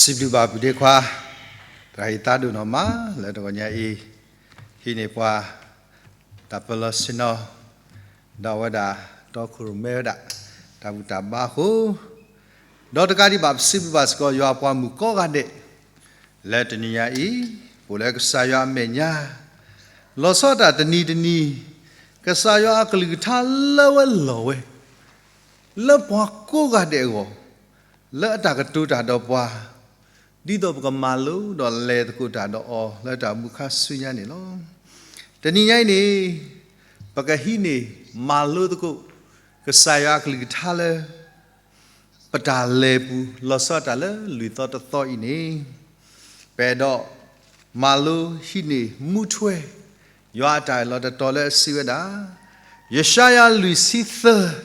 စံးဘျုးဘၣ်ပုၢ်ဒ့ခွါ, သရၣ်ဟံးသါဒိၣ်နီၢ်မးလၢတဂီၤညါအံၤ, ဟံးန့ၢ်ပှၤ တၢ်ပၢၢ်လီၤဆ့ၣ်နီၤ, ဒီးအဝဲဒၣ်တီခိၣ်ရိၣ်မဲဝဲဒၣ် တၢ်ဘူၣ်တၢ်ဘါအဃိ, ဒီးတကးဒံးဘၣ်ပစံးဘျုးဘၣ်စ့ၢ်ကီးယွၤပှၤမုၣ်ကိးဂၤဒဲး, လၢတနံၤညါအံၤ, ပအိၣ်လၢကစၢ်ယွၤအမဲာ်ညါ, လီၤဆီဒၣ်တၢ်တနံၤတနံၤ, ကစၢ်ယွၤအကလုၢ်ကထါလၢဝဲလီၤဝဲ လၢပှၤကိးဂၤဒဲးအဂီၢ်, လၢအတၢ်ကတိၤတၢ်ဒီးပှၤ, ဒ်သိးပကမၤလိဒီးလဲၤသကိးတၢ်ဒီးအီၤလၢတၢ်မုၢ်ခါဆူညါန့ၣ်လီၤ. တနံၤညါအံၤန့ၣ်, ပကဟံးန့ၢ်မၤလိသကိး ကစၢ်ယွၤအကလုၢ်ကထါလၢ ပတၢ်လဲၤပူၤလီၤဆီဒၣ်တၢ်လၢလွံၢ်သီတသီအံၤန့ၣ်, ပအဲၣ်ဒိးမၤလိဟံးန့ၢ်မူထွဲ ယွၤအတၢ်အၢၣ်လီၤတတီၤလၢအစံးဝဲဒၣ်, ယၡါယၤလွံၢ်ဆံသၢ,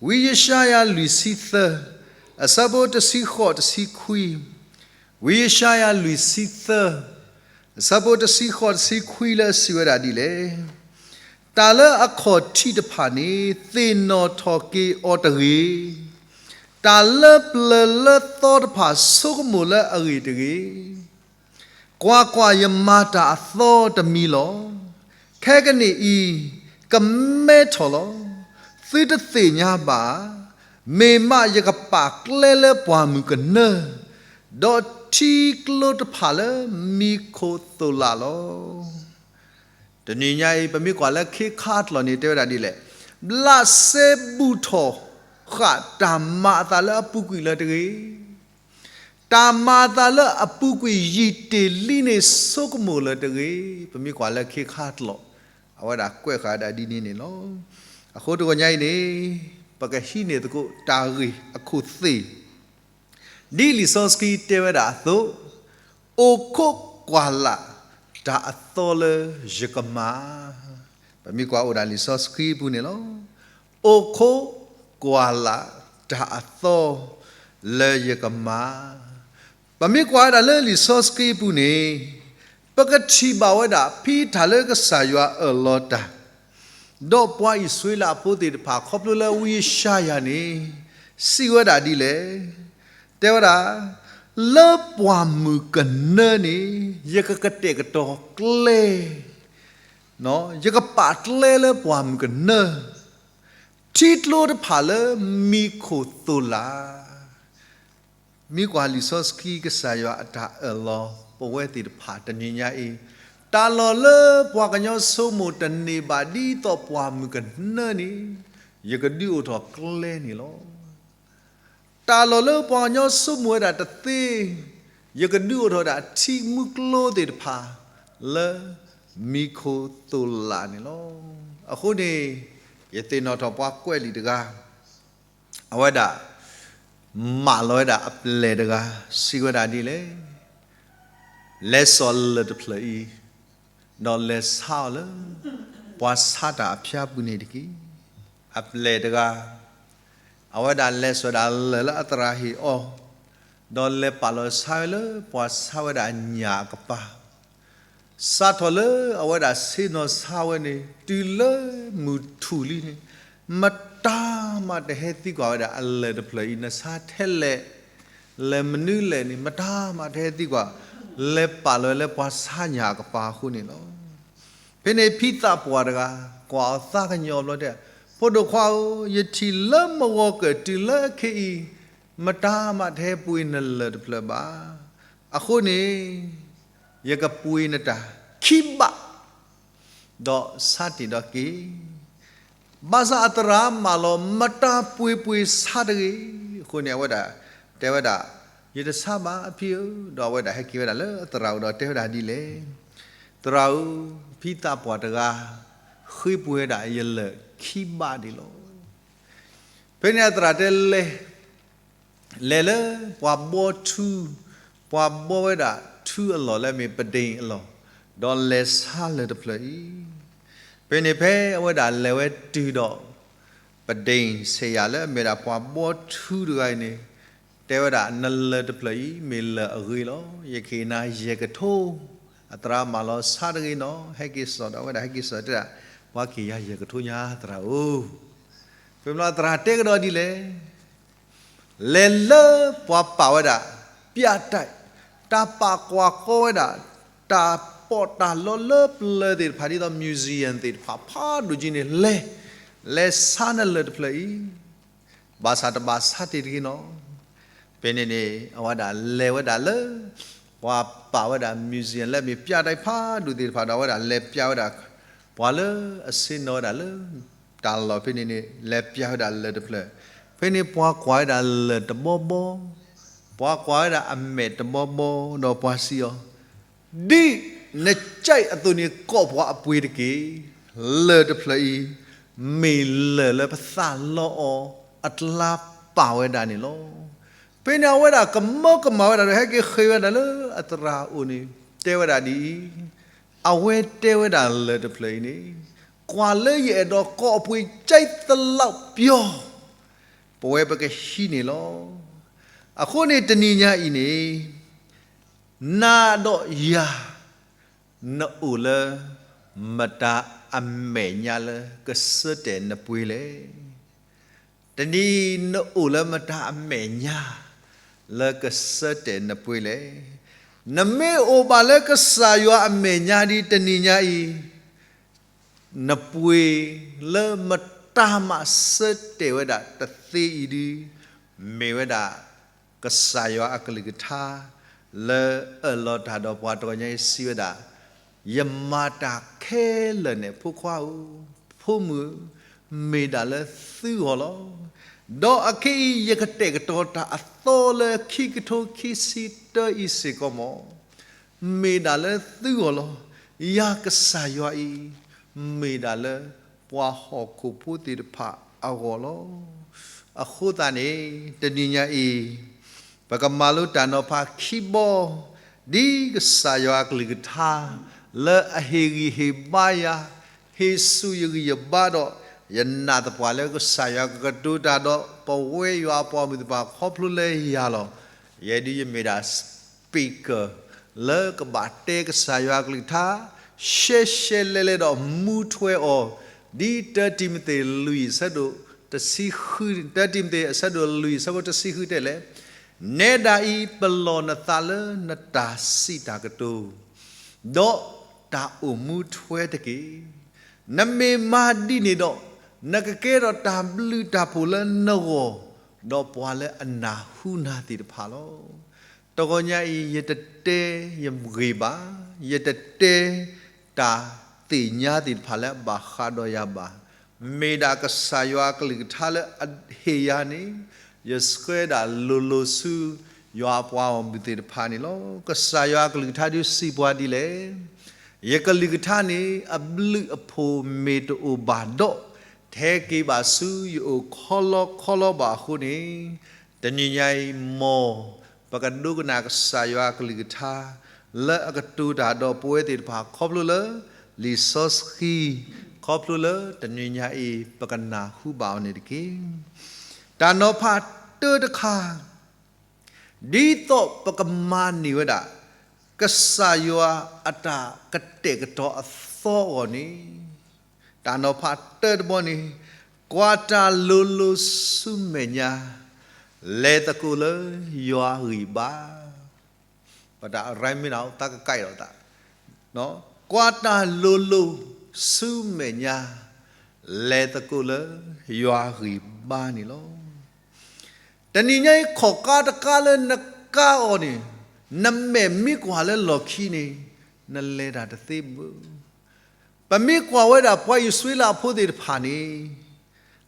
ဝံယၡါယၤလွံၢ်ဆံသၢ, အဆၢဖိတဆံဃိးတဆံခွံ, ဝံယၡါယၤလွံၢ်ဆံသၢ, အဆၢဖိတဆံဃိးတဆံခွံလၢအစံးဝဲဒၣ်ဒ်လဲၣ်, တၢ်လၢအခီၣ်ထံးတဖၣ်န့ၣ် သ့ၣ်နီၣ်ထီၣ်က့ၤအီၤတဂ့ၤ, တၢ်လၢပျၢၤလၢသီတဖၣ်ဆိကမိၣ်လၢအဂ့ၢ်တဂ့ၤ. ကွၢ်ကွၢ်, ယမၤတၢ်အသီတမံၤလီၤ. ခဲကနံၣ်အံၤ, ကမဲထီၣ်လီၤ. သုတသ့ၣ်ညါဘၣ်ဧါ. မ့ၢ်မးယကပာ်ကျဲလၢပှၢ်မုၢ်ကနၢ, ဒီးထံကျိတဖၣ်လၢမံခိၣ်သိၣ်လးလီၤ. တနံၤညါအံၤ ပမ့ၢ်ကွၢ်လၢခ့ခါအကျိာ်န့ၣ် တဲဝဲဒၣ်ဒ်လဲၣ်, ဘျးစဲဘူးထီၣ်ဃာ်တၢ်မၤအသးလၢအပူၤကွံာ်လၢၤတဂ့ၤ. တၢ်မၤအသးလၢအပူၤကွံာ်ယံာ်တ့ၢ်လံန့ၣ်ဆိကမိၣ်လၢၤတဂ့ၤ. ပမ့ၢ်ကွၢ်လၢခ့ခါအကျိာ်, အဝဲဒၣ်ကွဲးဃာ်ဒၣ်ဒ်န့ၣ်န့ၣ်လီၤ. အဃိတဂီၤညါအံၤန့ၣ်, ပကဟံးန့ၢ်သကိးတၢ်ဂ့ၢ်အခိၣ်သ့ၣ် ဒ်လံာ်စီဆှံတဲဝဲဒၣ်အသိး, အိၣ်ခိးကွၢ်လၢ်တၢ်အသီလၢယကမၤ. ပမ့ၢ်ကွၢ်အိၣ်ဒၣ်လံာ်စီဆှံအပူၤန့ၣ်လီၤ. အိၣ်ခိးကွၢ်လၢ်တၢ်အသီလၢယကမၤ. ပမ့ၢ်ကွၢ်ဝဲဒၣ်လၢလံာ်စီဆှံအပူၤန့ၣ်, ပကထံၣ်ဘၣ်ဝဲဒၣ်ဖဲတၢ်လၢကစၢ်ယွၤအၢၣ်လီၤတၢ် ဒီးပှၤအံၣ်စရ့လးအဖိသ့ၣ်တဖၣ် ခီဖျိလၢဝံယၡါယၤန့ၣ် စံးဝဲဒၣ်ဒ်လဲၣ်. တဲဝဲဒၣ်, လၢပှၢ်မုၢ်ကနၢန့ၣ် ယကကတဲာ်ကတီၤကျဲ, ယကပာ်ကျဲလၢပှၢ်မုၢ်ကနၢ, ထံကျိတဖၣ်လၢမံခိၣ်သိၣ်လး. မ့ၢ်ကွၢ်လံာ်စီဆှံကစၢ်ယွၤအတၢ်အၢၣ်လီၤ ပဝဲသ့ၣ်တဖၣ်တနံၤညါအံၤ, တၢ်လီၢ်လၢပှၤကညီဆိကမိၣ်တန့ၢ်ဘၣ်ဒ်သိးပှၢ်မုၢ်ကနၢန့ၣ်, ယကဒုးအိၣ်ထီၣ်ကျဲန့ၣ်လီၤ. တၢ်လီၢ်လၢပှၤကညီဆိကမိၣ်ဝဲဒၣ်တသ့, ယကဒုးအိၣ်ထီၣ်ဒၣ်ထံမုၢ်ကျိသ့ၣ်တဖၣ် လၢမံခိၣ်သိၣ်လးန့ၣ်လီၤ. အဃိန့ၣ်, ယသ့ၣ်နီၣ်ထီၣ်ပှၤကွဲးလံာ်တဂၤ, အဝဲဒၣ် မၢလီၤဝဲဒၣ်အပျဲၢ်တဂၤ စံးဝဲဒၣ်ဒ်လဲၣ်, လဲၤစိာ်လၢၢ်တဖျၢၣ်အံၤ, ဒီးလဲၤဆါအီၤလၢ ပှၤဆါတၢ်အဖၠါပူၤန့ၣ်တက့ၢ်. အပျဲၢ်တဂၤ, အဝဲဒၣ်လဲၤစိာ်ဒၣ်လၢၢ်လၢအသရၣ်ဟ့ၣ်အီၤ, ဒီးလဲၤပာ်လီၤဆါဝဲလၢပှၤဆါဝဲဒၣ်ညၣ်အကပၤ စးထီၣ်လၢအဝဲဒၣ်ဆ့ၣ်နီၤဆါဝဲန့ၣ် တုၤလၢမုၢ်ထူၣ်လံန့ၣ်, မတၤမးတဟဲသံကွၢ်ဝဲဒၣ်အလၢၢ်တဖျၢၣ်အံၤ နဆါထဲလဲၣ်, လဲၤမနုၤလဲၣ်န့ၣ် မတၤမးတဟဲသံကွၢ်, လဲၤပာ်လီၤလၢပှၤဆါညၣ်အကပၤအဃိန့ၣ်လီၤ. ဖဲန့ၣ်ဖံသးပှၢ်တဂၤ ကွၢ်အီၤသးကညီၤဘျီတဲ, ဖိဒိၣ်ခွါဧၢ, ယထံၣ်လၢမဂီၤကၢၢ်တုၤလၢခဲအံၤ, မတၤမးတဟဲပှ့ၤနလၢၢ်တဖျၢၣ်ဘၣ်. အဃိန့ၣ် ယကပှ့ၤနတၢ်ခံဘး, ဒီးဆါတ့ၢ်ဒီးက့ၤ, ဘၣ်ဆၣ်အသရၣ်မၢလီၤ မတၤပှ့ၤပှ့ၤဆါတဂ့ၤ. အဃိန့ၣ် အဝဲဒၣ်တဲဝဲဒၣ်, ယတဆါဘၣ်အဖံဧၢ, ဒီးအဝဲဒၣ်ဟဲက့ၤဝဲဒၣ်လၢအသရၣ်အိၣ်ဒီးတဲဝဲဒၣ်ဒ်လဲၣ်, သရၣ်ဧၢ, ဖံသးပှၢ်တဂၤ ဃ့ပှ့ၤဝဲဒၣ်ယလၢၢ်ခံဘးန့ၣ်လီၤ. ဖဲန့ၣ်အသရၣ်တဲလဲၤ လဲၤလၢပှၤဘှီထူ, ပှၤဘှီဝဲဒၣ်ထူအလီၢ်လၢအမ့ၢ်ပဒ့ၣ်အလီၢ်, ဒီးလဲၤဆါလၢၢ်တဖျၢၣ်အံၤ. ဖဲန့ၣ်ဖဲအဝဲဒၣ်လဲၤဝဲတုၤဒီး ပဒ့ၣ်ဆဲးယၤလၢအမ့ၢ်ဒၣ်ပှၤဘှီထူတဂၤအံၤန့ၣ်, တဲဝဲဒၣ်နလၢၢ်တဖျၢၣ်အံၤ မ့ၢ်လၢၢ်အဂ့ၤလီၤ. ယကဟ့ၣ်နၤယဲၢ်ကထိ, အသရၣ်မၢလီၤဆါတဂ့ၤနီၤ, ဟဲက့ၤစိာ်ဒီးအဝဲဒၣ်ဟဲက့ၤစိာ်တဲဒၣ်, ပှၤက့ၤယၤယဲၢ်ကထိညါသရၣ်ဧၢ. ဖဲမ့ၢ်အသရၣ်တဲကဒီးဒ်လဲၣ် လဲၤလၢပှၤပာ်ဝဲဒၣ် ပြတိုက်, တၢ်ပာ်ကွၢ်ဃီဝဲဒၣ် တၢ်ပီးတၢ်လီလၢပျၢၤသ့ၣ်တဖၣ် ဒ်သိး museum သ့ၣ်တဖၣ်ဖးဒိၣ်က့န့ၣ် လဲၤ, လဲၤဆါနလၢၢ်တဖျၢၣ်အံၤ ဘၣ်ဆၣ်တဘၣ်ဆါတ့ၢ်တဂ့ၤနီၤ. ဖဲန့ၣ်န့ၣ် အဝဲဒၣ်လဲၤဝဲဒၣ်လၢ ပှၤပာ်ဝဲဒၣ် museum လၢအမ့ၢ် ပြတိုက် ဖးဒိၣ်သ့ၣ်တဖၣ်ဒီး အဝဲဒၣ်လဲၤပြဝဲဒၣ် ပှၤလၢအဆ့ၣ်နီၤဝဲဒၣ်လၢ တၢ်လီၢ်ဖဲန့ၣ်န့ၣ် လဲၤပြဝဲဒၣ်လၢၢ်တဖျၢၣ်. ဖဲန့ၣ်ပှၤကွၢ်ဝဲဒၣ်လၢၢ်တဘီဘီ, ပှၤကွၢ်ဝဲဒၣ်အမဲာ်တဘီဘီ ဒီးပှၤစံးအီၤ, ဒ်နကြိုက်အသိးန့ၣ် ကိးပှၤအပှ့ၤတက့ၢ်. လၢၢ်တဖျၢၣ်အံၤ မ့ၢ်လၢၢ်လၢပသးလီအီၤအကျါပာ်ဝဲဒၣ်န့ၣ်လီၤ. ဖဲန့ၣ်အဝဲဒၣ်ကမၢကမၣ်ဝဲဒၣ်ဒီး ဟဲက့ၤဃ့ဝဲဒၣ်လၢအသရၣ်အအိၣ်န့ၣ် တဲဝဲဒၣ်ဒ်အံၤ, အဝဲတဲဝဲဒၣ်လၢၢ်တဖျၢၣ်အံၤန့ၣ်, ကွၢ်လၢယအဲၣ်ဒိးကိးအပှ့ၤ ကြိုက်သလောက်ပြော, ပဝဲပကဟံးန့ၢ်လီၤ. အဃိန့ၣ်တနံၤညါအံၤန့ၣ် နၤဒီးယၤ နအိၣ်လၢမတၤအမဲာ်ညါလၢကဆၢတဲာ်နပှ့ၤလဲၣ်. တနံၤအံၤနအိၣ်လၢမတၤအမဲာ်ညါလၢကဆၢတဲာ်နပှ့ၤလဲၣ်. နမ့ၢ်အိၣ်ဘၣ်လၢကစၢ်ယွၤအမဲာ်ညါဒ်တနံၤညါအံၤ နပှ့ၤလၢမတၤမးဆၢတဲာ်ဝဲဒၣ်တသ့အံၤဒုး မ့ၢ်ဝဲဒၣ် ကစၢ်ယွၤအကလုၢ်ကထါ လၢအၢၣ်လီၤတၢ်ဒီးပှၤတဂီၤညါအံၤစံးဝဲဒၣ်, ယမၤတၢ်ခဲလၢာ်န့ၣ် ဖိခွါဧၢ, ဖိမုၣ်ဧၢ, မ့ၢ်ဒၣ်လၢသုဂီၢ်လီၤ. ဒီးအခဲအံၤယကတဲာ်ကတီၤတၢ်အသီလၢခံကထိခံဆံတၢအံၤစ့ၢ်ကီးမး မ့ၢ်ဒၣ်လၢသုဂီၢ်လီၤ. ယၤကစၢ်ယွၤအံၤ မ့ၢ်ဒၣ်လၢပှၤဟီၣ်ခိၣ်ဖိသ့ၣ်တဖၣ်အဂီၢ်လီၤ. အဃိသတးန့ၣ် တနံၤညါအံၤ ပကမၤလိတၢ်နီၤဖးခံဘီ ဒ်ကစၢ်ယွၤအကလုၢ်ကထါ လၢအဟ့ၣ်ဂံၢ်ဟ့ၣ်ဘါယၤ, ဟ့ၣ်ဆူၣ်ယဂံၢ်ယဘါဒီး ယနာ်သပှၢ်လၢကစၢ်ယွၤကကတိၤတၢ်ဒီး ပဝဲယွၤအပှၤဂီၢ်မုၢ်သ့ၣ်တဖၣ်ခီဖျိလၢယၤလီၤ. ယဲဒုးယမ့ၢ်ဒၣ် speaker လၢကဘၣ်တဲကစၢ်ယွၤအကလုၢ်ကထါ ရှဲရှဲလဲလဲဒီးမူထွဲအီၤ, ဒ်တၢတံၤမသ့းလွံၢ်ဆၢဒိၣ်တဆံဃု, တၢတံၤမသ့းအဆၢဒိၣ်လွံၢ်ဆၢဖိတဆံဃုတဲလဲၣ်, နဲဒၣ်အံၤ ပလီၢ်နသးလၢနတၢ်စံးတၢ်ကတိၤ ဒီးတၢ်အိၣ်မူထွဲတက့ၢ်. နမ့ၢ်မၤဒ်န့ၣ်ဒီး နကကဲထီၣ်တၢ်ဘျုးတၢ်ဖှိၣ်လၢနဂီၢ် ဒီးပှၤလၢအနၢ်ဟူနၤသ့ၣ်တဖၣ်လီၤ. တဂီၤညါအံၤ ယတတဲယဂ့ၢ်ဘၣ်, ယတတဲတၢ်သ့ၣ်ညါသ့ၣ်တဖၣ်လၢအဘၣ်ဃးဒီးယၤဘၣ်. မ့ၢ်ဒၣ်ကစၢ်ယွၤအကလုၢ်ကထါလၢအဟ့ၣ်ယၤန့ၣ် ယဆှၢဒၣ်လိၤလိၤဆူ ယွၤအပှၤဂီၢ်မုၢ်သ့ၣ်တဖၣ်န့ၣ်လီၤ. ကစၢ်ယွၤအကလုၢ်ကထါဒုးစံးပှၤဒ်လဲၣ်, ယကလုၢ်ကထါန့ၣ် အဘျုးအဖှိၣ်မ့ၢ်တအိၣ်ဘၣ်ဒီး ထဲက့ၤဘၣ်ဆူယအိၣ်ခီလီခီလီဘၣ်အဃိန့ၣ်, တနံၤညါအံၤ မ်ပကဒိကနၣ်ကစၢ်ယွၤအကလုၢ်ကထါ လၢအကတိၤတၢ်ဒီးပဝဲသ့ၣ်တဖၣ် ခီဖျိလၢလံာ်စီဆှံ, ခီဖျိလၢတနံၤညါအံၤ ပကနၢ်ဟူဘၣ်အီၤန့ၣ်တက့ၢ်. တၢ်နီၤဖးတၢတခါ ဒ်သိးပကမၤန့ၢ်ဝဲဒၣ် ကစၢ်ယွၤအတၢ်ကတဲာ်ကတီၤအသီအဂီၢ်န့ၣ်, တၢ်နီၤဖးတၢတဘီန့ၣ်, ကွၢ်တၢ်လိၤလိၤဆူမဲာ်ညါ, လဲၤသကိးလၢယွၤဂံၢ်ဘါ. ပတၢ်ရၢမ့ၢ်နသးကကဲဒီးသး, ကွၢ်တၢ်လိၤလိၤဆူမဲာ်ညါ, လဲၤသကိးလၢယွၤဂံၢ်ဘါန့ၣ်လီၤ. တနံၤညါအံၤ ခီၣ်ကါတကါလၢနကါအီၤန့ၣ်, နမဲာ်မ့ၢ်ကွၢ်လၢလီၢ်ခံန့ၣ်, နလဲၤတၢ်တသ့ဘၣ်. ပမ့ၢ်ကွၢ်ဝဲဒၣ်ပှၤအံၣ်စရ့လးဖိသ့ၣ်တဖၣ်န့ၣ်,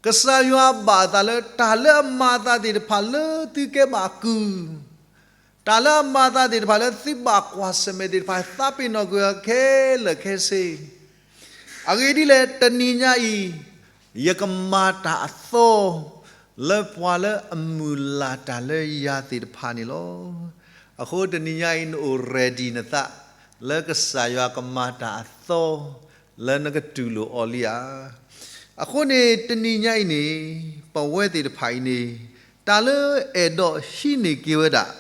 ကစၢ်ယွၤဘၣ်အသးလၢတၢ်လၢအမၤအသးသ့ၣ်တဖၣ်လၢသုကဲဘၣ်အကုၢ်, တၢ်လၢအမၤအသးသ့ၣ်တဖၣ်လၢသုဘၣ်ကွၢ်ဆၢၣ်မဲာ်သ့ၣ်တဖၣ် သးပ့ၤနီၣ်ကွံာ်အီၤခဲလၢာ်ခဲဆ့ အဂ့ၢ်ဒ်လဲၣ်, တနံၤညါအံၤ, ယကမၤတၢ်အသီ လၢပှၤလၢအမုၢ်လၢ်တၢ်လၢယၤသ့ၣ်တဖၣ်န့ၣ်လီၤ. အဃိတနံၤညါအံၤ နအိၣ် ready နသး လၢကစၢ်ယွၤကမၤတၢ်အသီ လၢနကတူၢ်လိာ်အီၤလံဧါ. အဃိန့ၣ် တနံၤညါအံၤန့ၣ် ပဝဲသ့ၣ်တဖၣ်အံၤန့ၣ် တၢ်လၢအဲၣ်ဒိးဟံးန့ၢ်က့ၤဝဲဒၣ်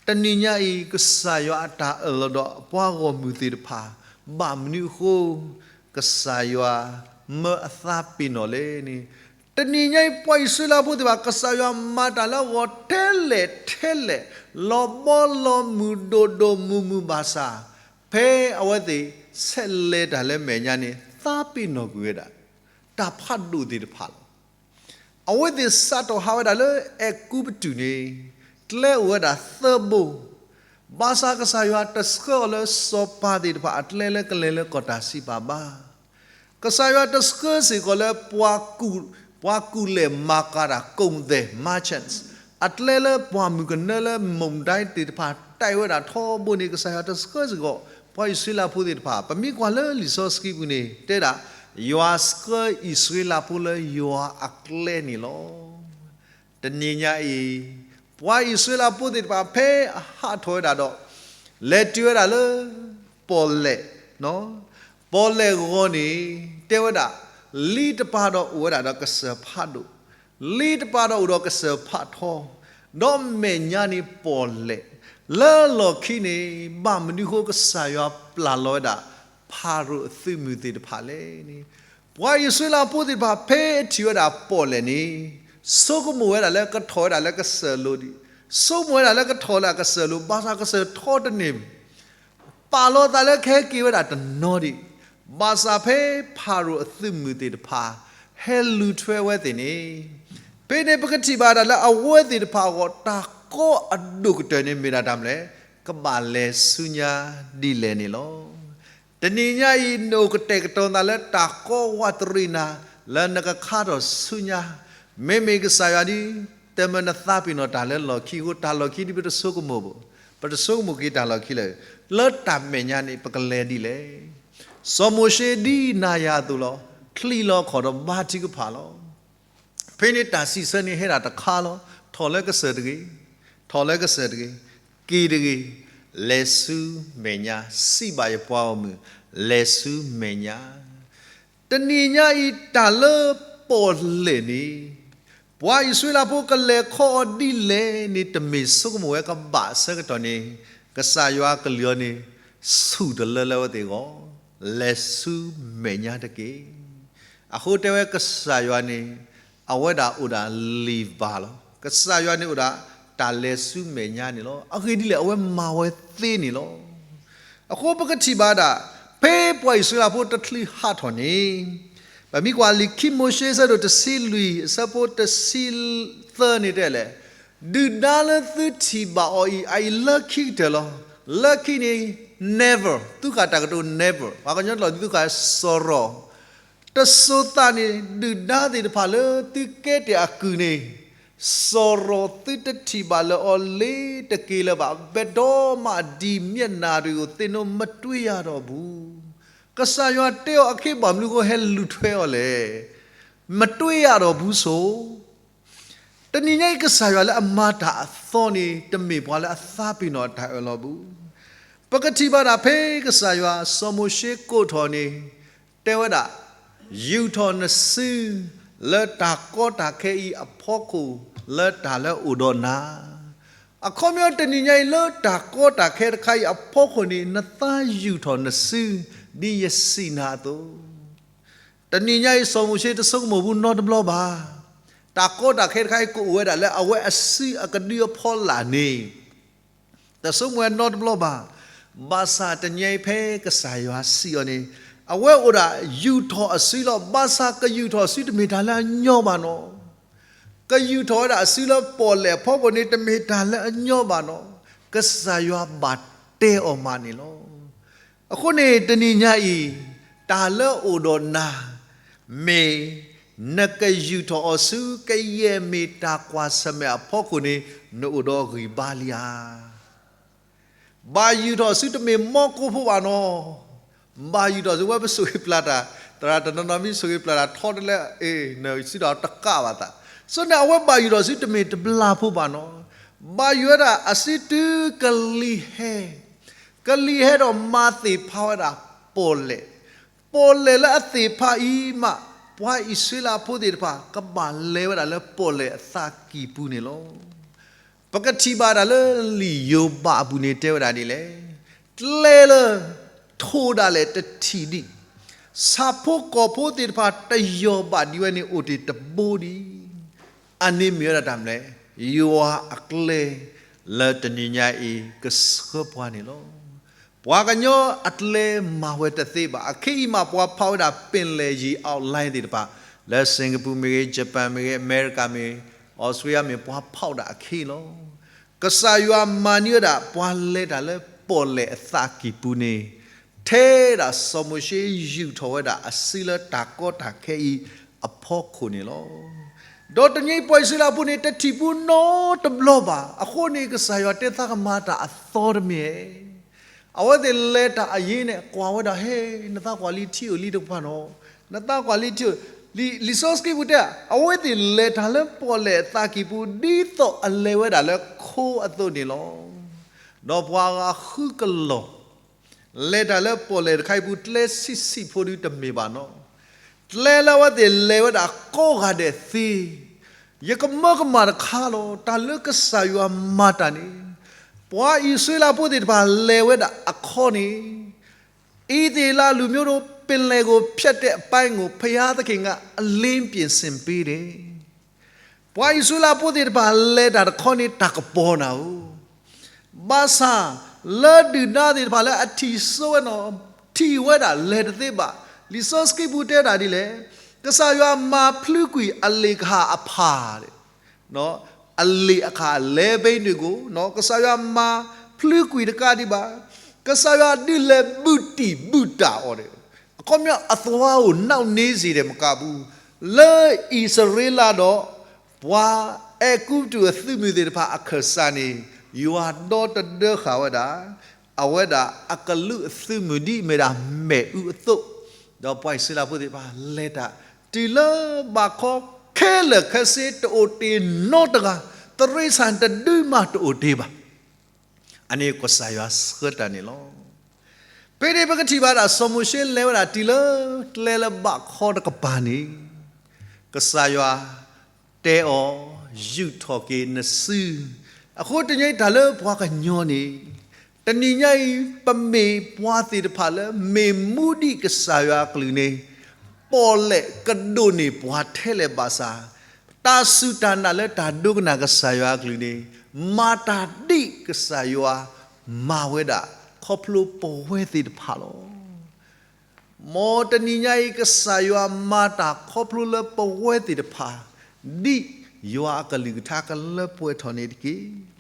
တနံၤညါအံၤ ကစၢ်ယွၤအတၢ်အၢၣ်လီၤဒီးပှၤဂီၢ်မုၢ်သ့ၣ်တဖၣ် ဘၣ်မနုၤအဃိ ကစၢ်ယွၤမၢအသးပ့ၤနီၣ်လဲၣ်န့ၣ်, တနံၤညါအံၤ ပှၤအံၣ်စရ့လးဖိသ့ၣ်တဖၣ် ကစၢ်ယွၤမၤတၢ်လၢအဂီၢ်ထဲလဲၣ်ထဲလဲၣ်, လီၤဘီလီၤမုၢ်ဒိၣ်ဒိၣ်မုၢ်မုၢ်ဘၣ်ဆၣ်, ဖဲအဝဲသ့ၣ်ဆဲးလဲၤတၢ်လၢမဲာ်ညါန့ၣ် သးပ့ၤနီၣ်ကွံာ်ဝဲဒၣ် တၢ်ဖးဒိၣ်သ့ၣ်တဖၣ်လီၤ. အဝဲသ့ၣ်စးထီၣ်ဟးဝဲဒၣ်လၢအဲၤကူပတူးန့ၣ် ကျဲအိၣ်ဝဲဒၣ်သၢဘိ, ဘၣ်ဆၣ်ကစၢ်ယွၤတဆှၢအီၤလၢစီၤပၤသ့ၣ်တဖၣ်အကျဲလၢကလဲၤလၢကီၢ်တၢ်စံးပာ်ဘၣ်. ကစၢ်ယွၤတဆှၢစ့ၢ်ကီးလၢပှၤကူၣ်, ပှၤကူၣ်လဲၤမၤကၤတၢ် ကိၣ်သဲး merchants အကျဲလၢပှၢ်မုၢ်ကနၢလၢမုၢ်ဒိၣ်သ့ၣ်တဖၣ် တၢ်အံၤဝဲဒၣ်ထီဘိန့ၣ် ကစၢ်ယွၤတဆှၢစ့ၢ်ကီး ပှၤအံၣ်စရ့လးဖိသ့ၣ်တဖၣ်, ပမ့ၢ်ကွၢ်လၢလံာ်စီဆှံပူၤန့ၣ် တဲဒၣ် ယွၤဆှၢအံၣ်စရ့လးဖိလၢယွၤအကျဲန့ၣ်လီၤ. တနံၤညါအံၤ ပှၤအံၣ်စရ့လးဖိသ့ၣ်တဖၣ်ဖဲအဟးထီၣ်ဝဲဒၣ်ဒီး လဲၤတုၤဝဲဒၣ်လၢ ပီၣ်လဲၣ်, ပီၣ်လဲၣ်ဂီၤန့ၣ် တဲဝဲဒၣ် လံတပၤဒီးအိၣ်ဝဲဒၣ်ဒီးကစၢၢ်ဖးဒိၣ်, လံတပၤဒီးအိၣ်ဒီးကစၢၢ်ဖးထီ, ဒီးမဲာ်ညါန့ၣ်ပီၣ်လဲၣ်, လၢလီၢ်ခံန့ၣ် ဘၣ်မနုၤဃိကစၢ်ယွၤပျၢ်လီၤဝဲဒၣ် ဖၤရိၤအသုးမုၢ်သ့ၣ်တဖၣ်လဲၣ်န့ၣ်, ပှၤအံၣ်စရ့လးဖိသ့ၣ်တဖၣ် ဖဲအထံၣ်ဝဲဒၣ်ပီၣ်လဲၣ်န့ၣ် ဆိကမိၣ်ဝဲဒၣ်လၢကထီၣ်ဝဲဒၣ်လၢကစၢၢ်လိၤဒံး, ဆိကမိၣ်ဝဲဒၣ်လၢကထီၣ်လၢအကစၢၢ်လိၤ, ဘၣ်ဆၣ်ကစၢၢ်ထီတန့ၢ်, ပာ်လီၤသးလၢကဟဲက့ၤဝဲဒၣ်တနီၤဒံး, ဘၣ်ဆၣ်ဖဲဖၤရိၤအသုးမုၢ်သ့ၣ်တဖၣ် ဟဲလူၤထွဲဝဲသ့ၣ်န့ၣ်, ဖဲန့ၣ်ပကထံၣ်ဘၣ်ဒၣ်လၢအဝဲသ့ၣ်တဖၣ်အဂီၢ် တၢ်ကီအဒိၣ်ကတၢၢ်န့ၣ်မ့ၢ်ဒၣ်တၢ်မနုၤလဲၣ်, ကဘၣ်လဲၤဆူညါဒ်လဲၣ်န့ၣ်လီၤ. တနံၤညါအံၤ နအိၣ်ကတဲာ်ကတီၤသးလၢတၢ်ကီဝးတရံးနၤ လၢနကခါထီၣ်ဆူညါ, မ့မ့ၢ်ကစၢ်ယွၤဒ် တမၢနသးပ့ၤနီၣ်တၢ်လၢလီၢ်ခံအဃိ တၢ်လီၢ်ခံဒ်ပတဆိကမိၣ်ဘၣ်, ပတဆိကမိၣ်က့ၤတၢ်လီၢ်ခံလၢာ်, လၢတၢ်မဲာ်ညါန့ၣ် ပကလဲၤဒ်လဲၣ်. စီၤမိၤၡ့ဒ်နၤယၤအသိးလီၤ, ချံးလီၤခီၣ်ဒီးဘါထုကဖၣ်လီၤ. ဖဲန့ၣ်တၢ်စံးဆၢန့ၣ်ဟဲဒၣ်တခါလီၤ, ထီၣ်လၢကစၢၢ်တဂ့ၤ, ထီၣ်လၢကစၢၢ်တဂ့ၤ, က့ၤတဂ့ၤ, လဲၤဆူမဲာ်ညါ, စံးဘၣ်ယပှၤဂီၢ်မုၢ်, လဲၤဆူမဲာ်ညါ. တနံၤညါအံၤတၢ်လၢပီၣ်လဲၣ်န့ၣ် ပှၤအံၣ်စရ့လးဖိကလဲၤခီအီၤဒ်လဲၣ်န့ၣ် တမ့ၢ်ဆိကမိၣ်ဝဲကဘၣ်အဆၢကတီၢ်န့ၣ် ကစၢ်ယွၤကလုၢ်အီၤန့ၣ် ဆူၣ်တလၢလၢအဝဲသ့ၣ်အဂီၢ်, လဲၤဆူမဲာ်ညါတက့ၢ်. အဃိတဲဝဲကစၢ်ယွၤန့ၣ် အဝဲဒၣ်အိၣ်ဒၣ်လံာ်ဘၣ်လီၤ. ကစၢ်ယွၤန့ၣ်အိၣ်ဒၣ်တၢ်လဲၤဆူမဲာ်ညါန့ၣ်လီၤ. အဂ့ၢ်ဒ်လဲၣ် အဝဲမၤဝဲသ့န့ၣ်လီၤ. အဃိပကထံၣ်ဘၣ်ဒၣ် ဖဲပှၤအံၣ်စရ့လးဖိတချုးဟးထီၣ်န့ၣ် ပမ့ၢ်ကွၢ်လံာ်ခံမိၤၡ့အဆၢဒိၣ်တဆံလွံၢ် အဆၢဖိတဆံသၢန့ၣ်တဲလဲၣ်, ဒုၣ်ဒါလၢသုထံၣ်ဘၣ်အီၤအံၤ အအံၤလၢခံကတၢၢ်လီၤ. လၢခံန့ၣ် never သုဃာ်တၢ်ကတိၤ never ပှၤကညီတလီၢ်သုဃာ်စီၤရီၤ တစိၤသးန့ၣ် ဒုၣ်ဒါသ့ၣ်တဖၣ်လၢသုကဲတ့ၢ်အကုၢ်န့ၣ် စီၤရီၤသုတထံၣ်ဘၣ်လၢအီၤလ့ၤတက့ၤလၢၤဘၣ်, ဘယ်တော့မှ ဒီမျက်နှာတွေကို သင်တို့မတွေ့ရတော့ဘူး. ကစၢ်ယွၤတဲအီၤအခ့အပှၤမနုၤအဃိဟဲလူၤထွဲအီၤလဲၣ်. မတွေ့ရတော့ဘူးဆို တနံၤညါအံၤကစၢ်ယွၤလၢအမၤတၢ်အသီန့ၣ် တမ့ၢ်ပှၤလၢအသးပ့ၤနီၣ်အတၢ်အၢၣ်လီၤဘူး. ပကထံၣ်ဘၣ်ဒၣ်ဖဲကစၢ်ယွၤစီၤမိၤၡ့ကိးထီၣ်န့ၣ် တဲဝဲဒၣ်, ယူာ်ထီၣ်နစု လၢတၢ်ကီတၢ်ခဲအံၤအဖီခိၣ် လၢတၢ်လၢအအိၣ်ဒီးနၤ. အခီပညီတနံၤညါအံၤလၢတၢ်ကီတၢ်ခဲတခါအံၤအဖီခိၣ်န့ၣ် နသးယူာ်ထီၣ်နစု ဒ်ယစံးနၤအသိး တနံၤညါအံၤ စီၤမိၤၡ့တဆိကမိၣ်ဘူးနီတဘျီဘၣ်. တၢ်ကီတၢ်ခဲတခါအံၤ ကအိၣ်ဝဲဒၣ်လၢအဝဲအစုအကဒုအဖီလာ်န့ၣ် တဆိကမိၣ်ဝဲနီတဘျီဘၣ်. ဘၣ်ဆၣ်တနံၤညါအံၤဖဲကစၢ်ယွၤစံးအီၤန့ၣ် အဝဲအိၣ်ဒၣ်ယူာ်ထီၣ်အစုလီၤ. ဘၣ်ဆၣ်ကယူာ်ထီၣ်အစုတမ့ၢ်တၢ်လၢအညီဘၣ်နီၤ. ကယူာ်ထီၣ်ဝဲဒၣ်အစုလၢပီၣ်လဲၣ်အဖီခိၣ်န့ၣ် တမ့ၢ်တၢ်လၢအညီဘၣ်နီၤ. ကစၢ်ယွၤဘၣ်တဲအီၤမးန့ၣ်လီၤ. အဃိန့ၣ် တနံၤညါအံၤ တၢ်လၢအအိၣ်ဒီးနၤ မ့ၢ်နကယူာ်ထီၣ်အီၤဆူ ကယဲၢ်မ့ၢ်တၢ်ကွၢ်ဆၢၣ်မဲာ်အဖီခိၣ်န့ၣ် နအိၣ်ဒီးအဂံၢ်ဘါလံဧါ. ဘၣ်ယူာ်ထီၣ်ဆူတမ့ၢ်မီကိဖိဘၣ်နီၤ. ဘၣ်ယူာ်ထီၣ်ဆူဝဲပဆိၣ်ဂ့ၤပျၢ်တၢ်, သရၣ်တနီၤနီၤမ့ၢ်ဆိၣ်ဂ့ၤပျၢ်တၢ်ထီတလဲ အ့ၣ် နစုဒီးတကးဘၣ်သး. ဆိန့ၣ် အဝဲဘၣ်ယူာ်ထီၣ်ဆူတမ့ၢ်တဘျီဖိဘၣ်နီၤ. ဘၣ်ယူာ်ဝဲဒၣ်အစုတုၤကလံၤဟဲ, ကလံၤဟဲဒီးမၤသ့ၣ်ဖးဝဲဒၣ်ပီၣ်လဲၣ်. ပီၣ်လဲၣ်လၢအသ့ၣ်ဖးအံၤမး ပှၤအံၣ်စရ့လးဖိသ့ၣ်တဖၣ် ကဘၣ်လဲၤဝဲဒၣ်လၢပီၣ်လဲၣ်အသးကံၢ်ပူၤန့ၣ်လီၤ. ပကထံၣ်ဘၣ်ဒၣ်လၢလံာ်ယိၤဘးအပူၤန့ၣ်တဲဝဲဒၣ်ဒ်လဲၣ်, ကျဲလၢထိၣ်ဒၣ်လဲာ်တထံၣ်ဒံး, ဆၣ်ဖိကီၢ်ဖိသ့ၣ်တဖၣ်တယီၢ်ဘၣ်ဒံးဝဲန့ၣ်အိၣ်တ့ၢ်တဘိဒံး. အန့ၣ်မ့ၢ်ဝဲဒၣ်တၢ်မနုၤလဲၣ်, ယွၤအကျဲ လၢတနံၤညါအံၤကဆှၢပှၤန့ၣ်လီၤ. ပှၤကညီအကျဲမၤဝဲတသ့ဘၣ်. အခဲအံၤမးပှၤဖးဝဲဒၣ် ပင်လယ်ရေ outline သ့ၣ်တဖၣ်, လၢ Singapore မ့ၢ်ဂ့ၤ, Japan မ့ၢ်ဂ့ၤ, အမဲရကၤမ့ၢ်ဂ့ၤ, Australia မ့ၢ် ပှၤဖးဝဲဒၣ်အခဲအံၤလီၤ. ကစၢ်ယွၤမၤန့ၢ်ဝဲဒၣ် ပှၤလဲၤတၢ်လၢပီၣ်လဲၣ်အသးကံၢ်ပူၤန့ၣ် ထဲဒၣ်စီၤမိၤၡ့ယူာ်ထီၣ်ဝဲဒၣ်အစုလၢတၢ်ကီတၢ်ခဲအံၤအဖီခိၣ်န့ၣ်လီၤ. ဒီးတနံၤအံၤပှၤအံၣ်စရ့လးဖိန့ၣ် တထံၣ်ပူနီတဘျီဘၣ်. အဃိန့ၣ် ကစၢ်ယွၤတဲသးကမၤတၢ်အသီတမ့ၢ်ဧါ. အဝဲသ့ၣ်လဲၤတၢ်အယ့ၢ်န့ၣ် ကွၢ်ဝဲဒၣ် ဟဲ, နသးကွၢ်လံထံအိၣ်လံတကပၤနီၤ, နသးကွၢ်လံထံအိၣ်, လံာ်စီဆှံပူၤတဲ အဝဲသ့ၣ်လဲၤတၢ်လၢပီၣ်လဲၣ်အသးကံၢ်ပူၤ ဒ်သိးအလဲၤဝဲဒၣ်လၢခိအသိးန့ၣ်လီၤ. ဒီးပှၤဂၤဃုကလီၢ် လဲၤတၢ်လၢပီၣ်လဲၣ်တခါအံၤပူၤ ကျဲဆံးဆံးဖိဒုတမ့ၢ်ဘၣ်နီၤ. ကျဲလၢအဝဲသ့ၣ်လဲၤဝဲဒၣ်ကိးဂၤဒဲးသ့, ယကမၢကမၣ်တခါလီၤ. တၢ်လၢကစၢ်ယွၤမၤတၢ်န့ၣ် ပှၤအံၣ်စရ့လးဖိသ့ၣ်တဖၣ်လဲၤဝဲဒၣ်အခီန့ၣ် အံၣ်စရ့လးလူမျိုးတို့ ပင်လယ်ကို ဖြတ်တဲ့အပိုင်းကို ဘုရားသခင်က အလင်းပြင်ဆင်ပေးတယ်. ပှၤအံၣ်စရ့လးဖိသ့ၣ်တဖၣ်လဲၤတၢ်တခီန့ၣ် တၢ်ကပီၤနၤဧိၤ, ဘၣ်ဆၣ် လၢဒုၣ်ဒါသ့ၣ်တဖၣ်လၢအထံၣ်စိဝဲနီၤ, ထံၣ်ဝဲဒၣ်လဲၤတသ့ဘၣ်. လံာ်စီဆှံပူၤတဲဒၣ်ဒ်လဲၣ်, ကစၢ်ယွၤမၤဖျုကွံာ်အလ့ၣ်ကဟၣ်အဖး အလ့ၣ်အခး လယ်ဘီတွေ ကစၢ်ယွၤမၤ ဖျုကွံာ်တကးဒံးဘၣ်, ကစၢ်ယွၤဒုးလဲၤဘုၣ်တံၢ်ဘုၣ်တၢ်အီၤဒီး အခီပညီ အသွားကို နှောင့်နှေးစေတယ် မကဘူး, လၢအံၣ်စရ့လးဒီး ပှၤအဲၤကူပတူးအသုးမုၢ်သ့ၣ်တဖၣ်အခၢၣ်စးန့ၣ် ယွၤဒီတဒၢဃာ်ဝဲဒၣ် အဝဲဒၣ်အကလူးအသုးမုၢ်ဒ်အမ့ၢ်ဒၣ်မ့ၣ်အူအသိး, ဒီးပှၤအံၣ်စရ့လးဖိသ့ၣ်တဖၣ်လဲၤတၢ် တုၤလၢဘးခီခဲလၢာ်ခဲဆ့ တအိၣ်တ့ၢ်နီတဂၤ, တိရစ္ဆာန်တဒုမးတအိၣ်တ့ၢ်ဘၣ်. အန့ၣ်ကစၢ်ယွၤဆှၢတၢ်န့ၣ်လီၤ. ဖဲန့ၣ်ပကထံၣ်ဘၣ်ဒၣ် စီၤမိၤၡ့လဲၤဝဲဒၣ်တုၤလၢကျဲလၢဘးခီတကပၤန့ၣ် ကစၢ်ယွၤတဲအီၤ ယူာ်ထီၣ်က့ၤနစု, အဃိတနံၤအံၤတၢ်လၢပှၤကညီန့ၣ် တနံၤညါအံၤ ပမ့ၢ်ပှၤသ့ၣ်တဖၣ်လၢ မ့ၢ်မူဒံးကစၢ်ယွၤအကလုၢ်န့ၣ် ပီၣ်လဲၣ်ကဒိၣ်န့ၢ်ပှၤထဲလဲၣ်ဘၣ်ဆၣ်, တၢ်စူၢ်တၢ်နာ်လၢတၢ်ဒိကနၣ်ကစၢ်ယွၤအကလုၢ်န့ၣ် မၤတၢ်ဒ်ကစၢ်ယွၤမၤဝဲဒၣ် ခီဖျိပဝဲသ့ၣ်တဖၣ်လီၤ. မ်တနံၤညါအံၤ ကစၢ်ယွၤမၤတၢ်ခီဖျိလၢပဝဲသ့ၣ်တဖၣ် ဒ်ယွၤအကလုၢ်ကထါကလၢပှဲၤထီၣ်န့ၣ်တက့ၢ်.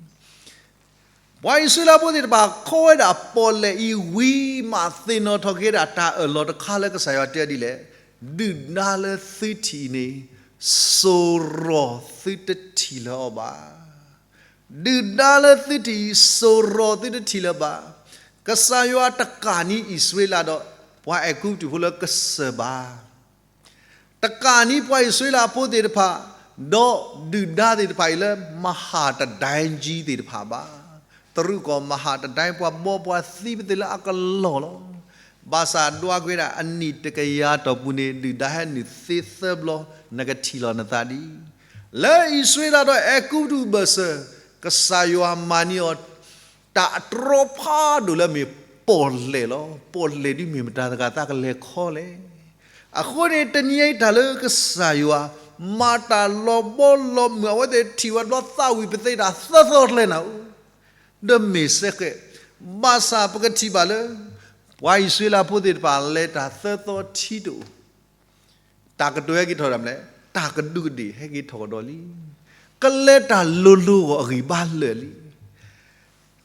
ပှၤအံၣ်စရ့လးဖိသ့ၣ်တဖၣ် ခီဝဲဒၣ်ပီၣ်လဲၣ်အံၤဝံၤမး သ့ၣ်နီၣ်ထီၣ်က့ၤဒၣ်တၢ်အၢၣ်လီၤတခါလၢကစၢ်ယွၤတဲဒ်လဲၣ်, ဒုၣ်ဒါလၢသုထံၣ်အံၤန့ၣ် စိၤရီၤသုတထံၣ်လၢၤအီၤဘၣ်. ဒုၣ်ဒါလၢသုထံၣ်အံၤ စိၤရီၤသုတထံၣ်လၢၤဘၣ်. ကစၢ်ယွၤတကးန့ၢ်အံၣ်စရ့လးဒီး ပှၤအဲၤကူပတူးဖိလၢကစၢၢ်ဘၣ်. တကးန့ၢ်ပှၤအံၣ်စရ့လးဖိသ့ၣ်တဖၣ် ဒီးဒုၣ်ဒါသ့ၣ်တဖၣ်အံၤလၢ မဟါတဒဲကၠံသ့ၣ်တဖၣ်ဘၣ်. တရူးကီၢ်မဟါတဒဲ ပှၤဘီပှၤသံပသ့ၣ်လၢအကလီၢ်လီၤ. ဘၣ်ဆၣ်ဒွးကွံာ်ဒၣ်အနံၣ်တကယၤတီၢ်ပူၤန့ၣ် ဒုၣ်ဒါဟဲနုာ်သ့သၢဘျီ နကထံၣ်လီၤနသးဒ် လၢအံၣ်စရ့လးဒီးအဲၤကူပတူးဘၢၣ်စၢၤ ကစၢ်ယွၤမၤန့ၢ်အီၤ တၢ်အတြီဖးဒိၣ်လၢမ့ၢ်ပီၣ်လဲၣ်လီၤ. ပီၣ်လဲၣ်ဒ်မ့ၢ်မတၤသဂၤသးကလဲၤခီလဲၣ်. အဃိန့ၣ် တနံၤအံၤတၢ်လၢကစၢ်ယွၤ မၤတၢ်လီၤဘီလီၤမုၢ် အဝဲသ့ၣ်ထံၣ်ဝဲတဘျီသးဝံၣ်ပသ့တၢ်သၢသီကျဲနၤဧိၤ ဒီးမ့ၢ်စဲဃဲး, ဘၣ်ဆၣ်ပကထံၣ်ဘၣ်လၢ ပှၤအံၣ်စရ့လးဖိသ့ၣ်တဖၣ်လဲၤတၢ်သၢသီထံတအိၣ်, တၢ်ကတိၤဟဲက့ၤထီၣ်ဒၣ်မလဲၣ်, တၢ်ကဒူးကဒ့ၣ်ဟဲက့ၤထီၣ်ကဒီးလံ. ကလဲၤတၢ်လိၤလိၤဂီၢ်အဂံၢ်ဘါလၢာ်လံ.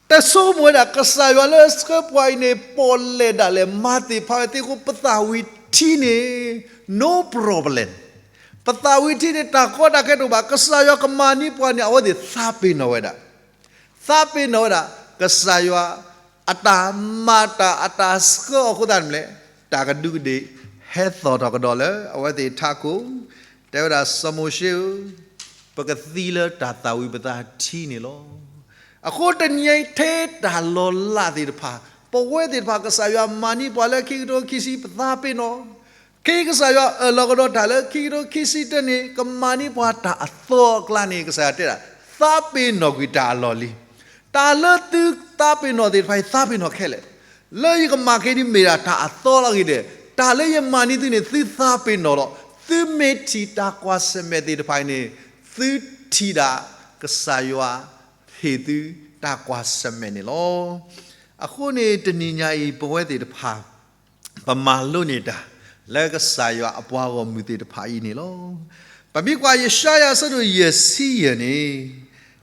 တဆိကမိၣ်ဝဲဒၣ် ကစၢ်ယွၤလၢအဆှၢပှၤအံၤန့ၣ် ပီၣ်လဲၣ်ဒၣ်လဲာ် မၤသ့ၣ်ဖးဝဲသ့ၣ်အဃိ ပသးဝံၣ်ထံန့ၣ် no problem, ပသးဝံၣ်ထံန့ၣ် တၢ်ကီတၢ်ခဲတအိၣ်ဘၣ်. ကစၢ်ယွၤကမၤန့ၢ်ပှၤန့ၣ် အဝဲသ့ၣ်သးပ့ၤနီၣ်ဝဲဒၣ် သးပ့ၤနီၣ်ဝဲဒၣ် ကစၢ်ယွၤအတၢ်မၤတၢ်အတၢ်ဆှၢအီၤအဃိသတးန့ၣ်မလဲၣ်, တၢ်ကဒူးကဒ့ၣ်ဟဲသီၣ်ထီၣ်ကဒီးလၢအဝဲသ့ၣ်ထးခိၣ်, တဲဝဲဒၣ်စီၤမိၤၡ့ဧၢ, ပကသံလၢတၢ်သးဝံၣ်ပသးထံန့ၣ်လီၤ. အဃိတနံၤအံၤထဲတၢ်လီၤလးသ့ၣ်တဖၣ် ပဝဲသ့ၣ်တဖၣ် ကစၢ်ယွၤမၤန့ၢ်ပှၤလၢခံကထိခံဆံ ပသးပ့ၤနီၣ်, ခဲကစၢ်ယွၤအၢၣ်လီၤကဒီးတၢ်လၢခံကထိခံဆံတၢန့ၣ် ကမၤန့ၢ်ပှၤတၢ်အသီအကျါန့ၣ် ကစၢ်ယွၤတဲဒၣ် သးပ့ၤနီၣ်ကွံာ်တၢ်အလီၢ်လံ. တၢ်လၢသုသးပ့ၤနီၣ်သ့ၣ်တဖၣ်အံၤ သးပ့ၤနီၣ်ခဲလၢာ်, လၢယကမၤက့ၤဒ်မ့ၢ်ဒၣ်တၢ်အသီလီၤဂ့ၤဒီး တၢ်လၢယမၤန့ၢ်သုန့ၣ် သုသးပ့ၤနီၣ်လီၤ. သုမ့ၢ်ထံၣ်တၢ်ကွၢ်ဆၢၣ်မဲာ်သ့ၣ်တဖၣ်အံၤန့ၣ် သုထံၣ်ဒၣ်ကစၢ်ယွၤဟ့ၣ်သုတၢ်ကွၢ်ဆၢၣ်မဲာ်န့ၣ်လီၤ. အဃိန့ၣ် တနံၤညါအံၤ ပဝဲသ့ၣ်တဖၣ် ပမၤလိန့ၢ်တၢ် လၢကစၢ်ယွၤအပှၤဂီၢ်မုၢ်သ့ၣ်တဖၣ်အံၤန့ၣ်လီၤ. ပမ့ၢ်ကွၢ်ယၡါယၤအဆၢဒိၣ်ယဲၢ်ဆံယဲၢ်န့ၣ်,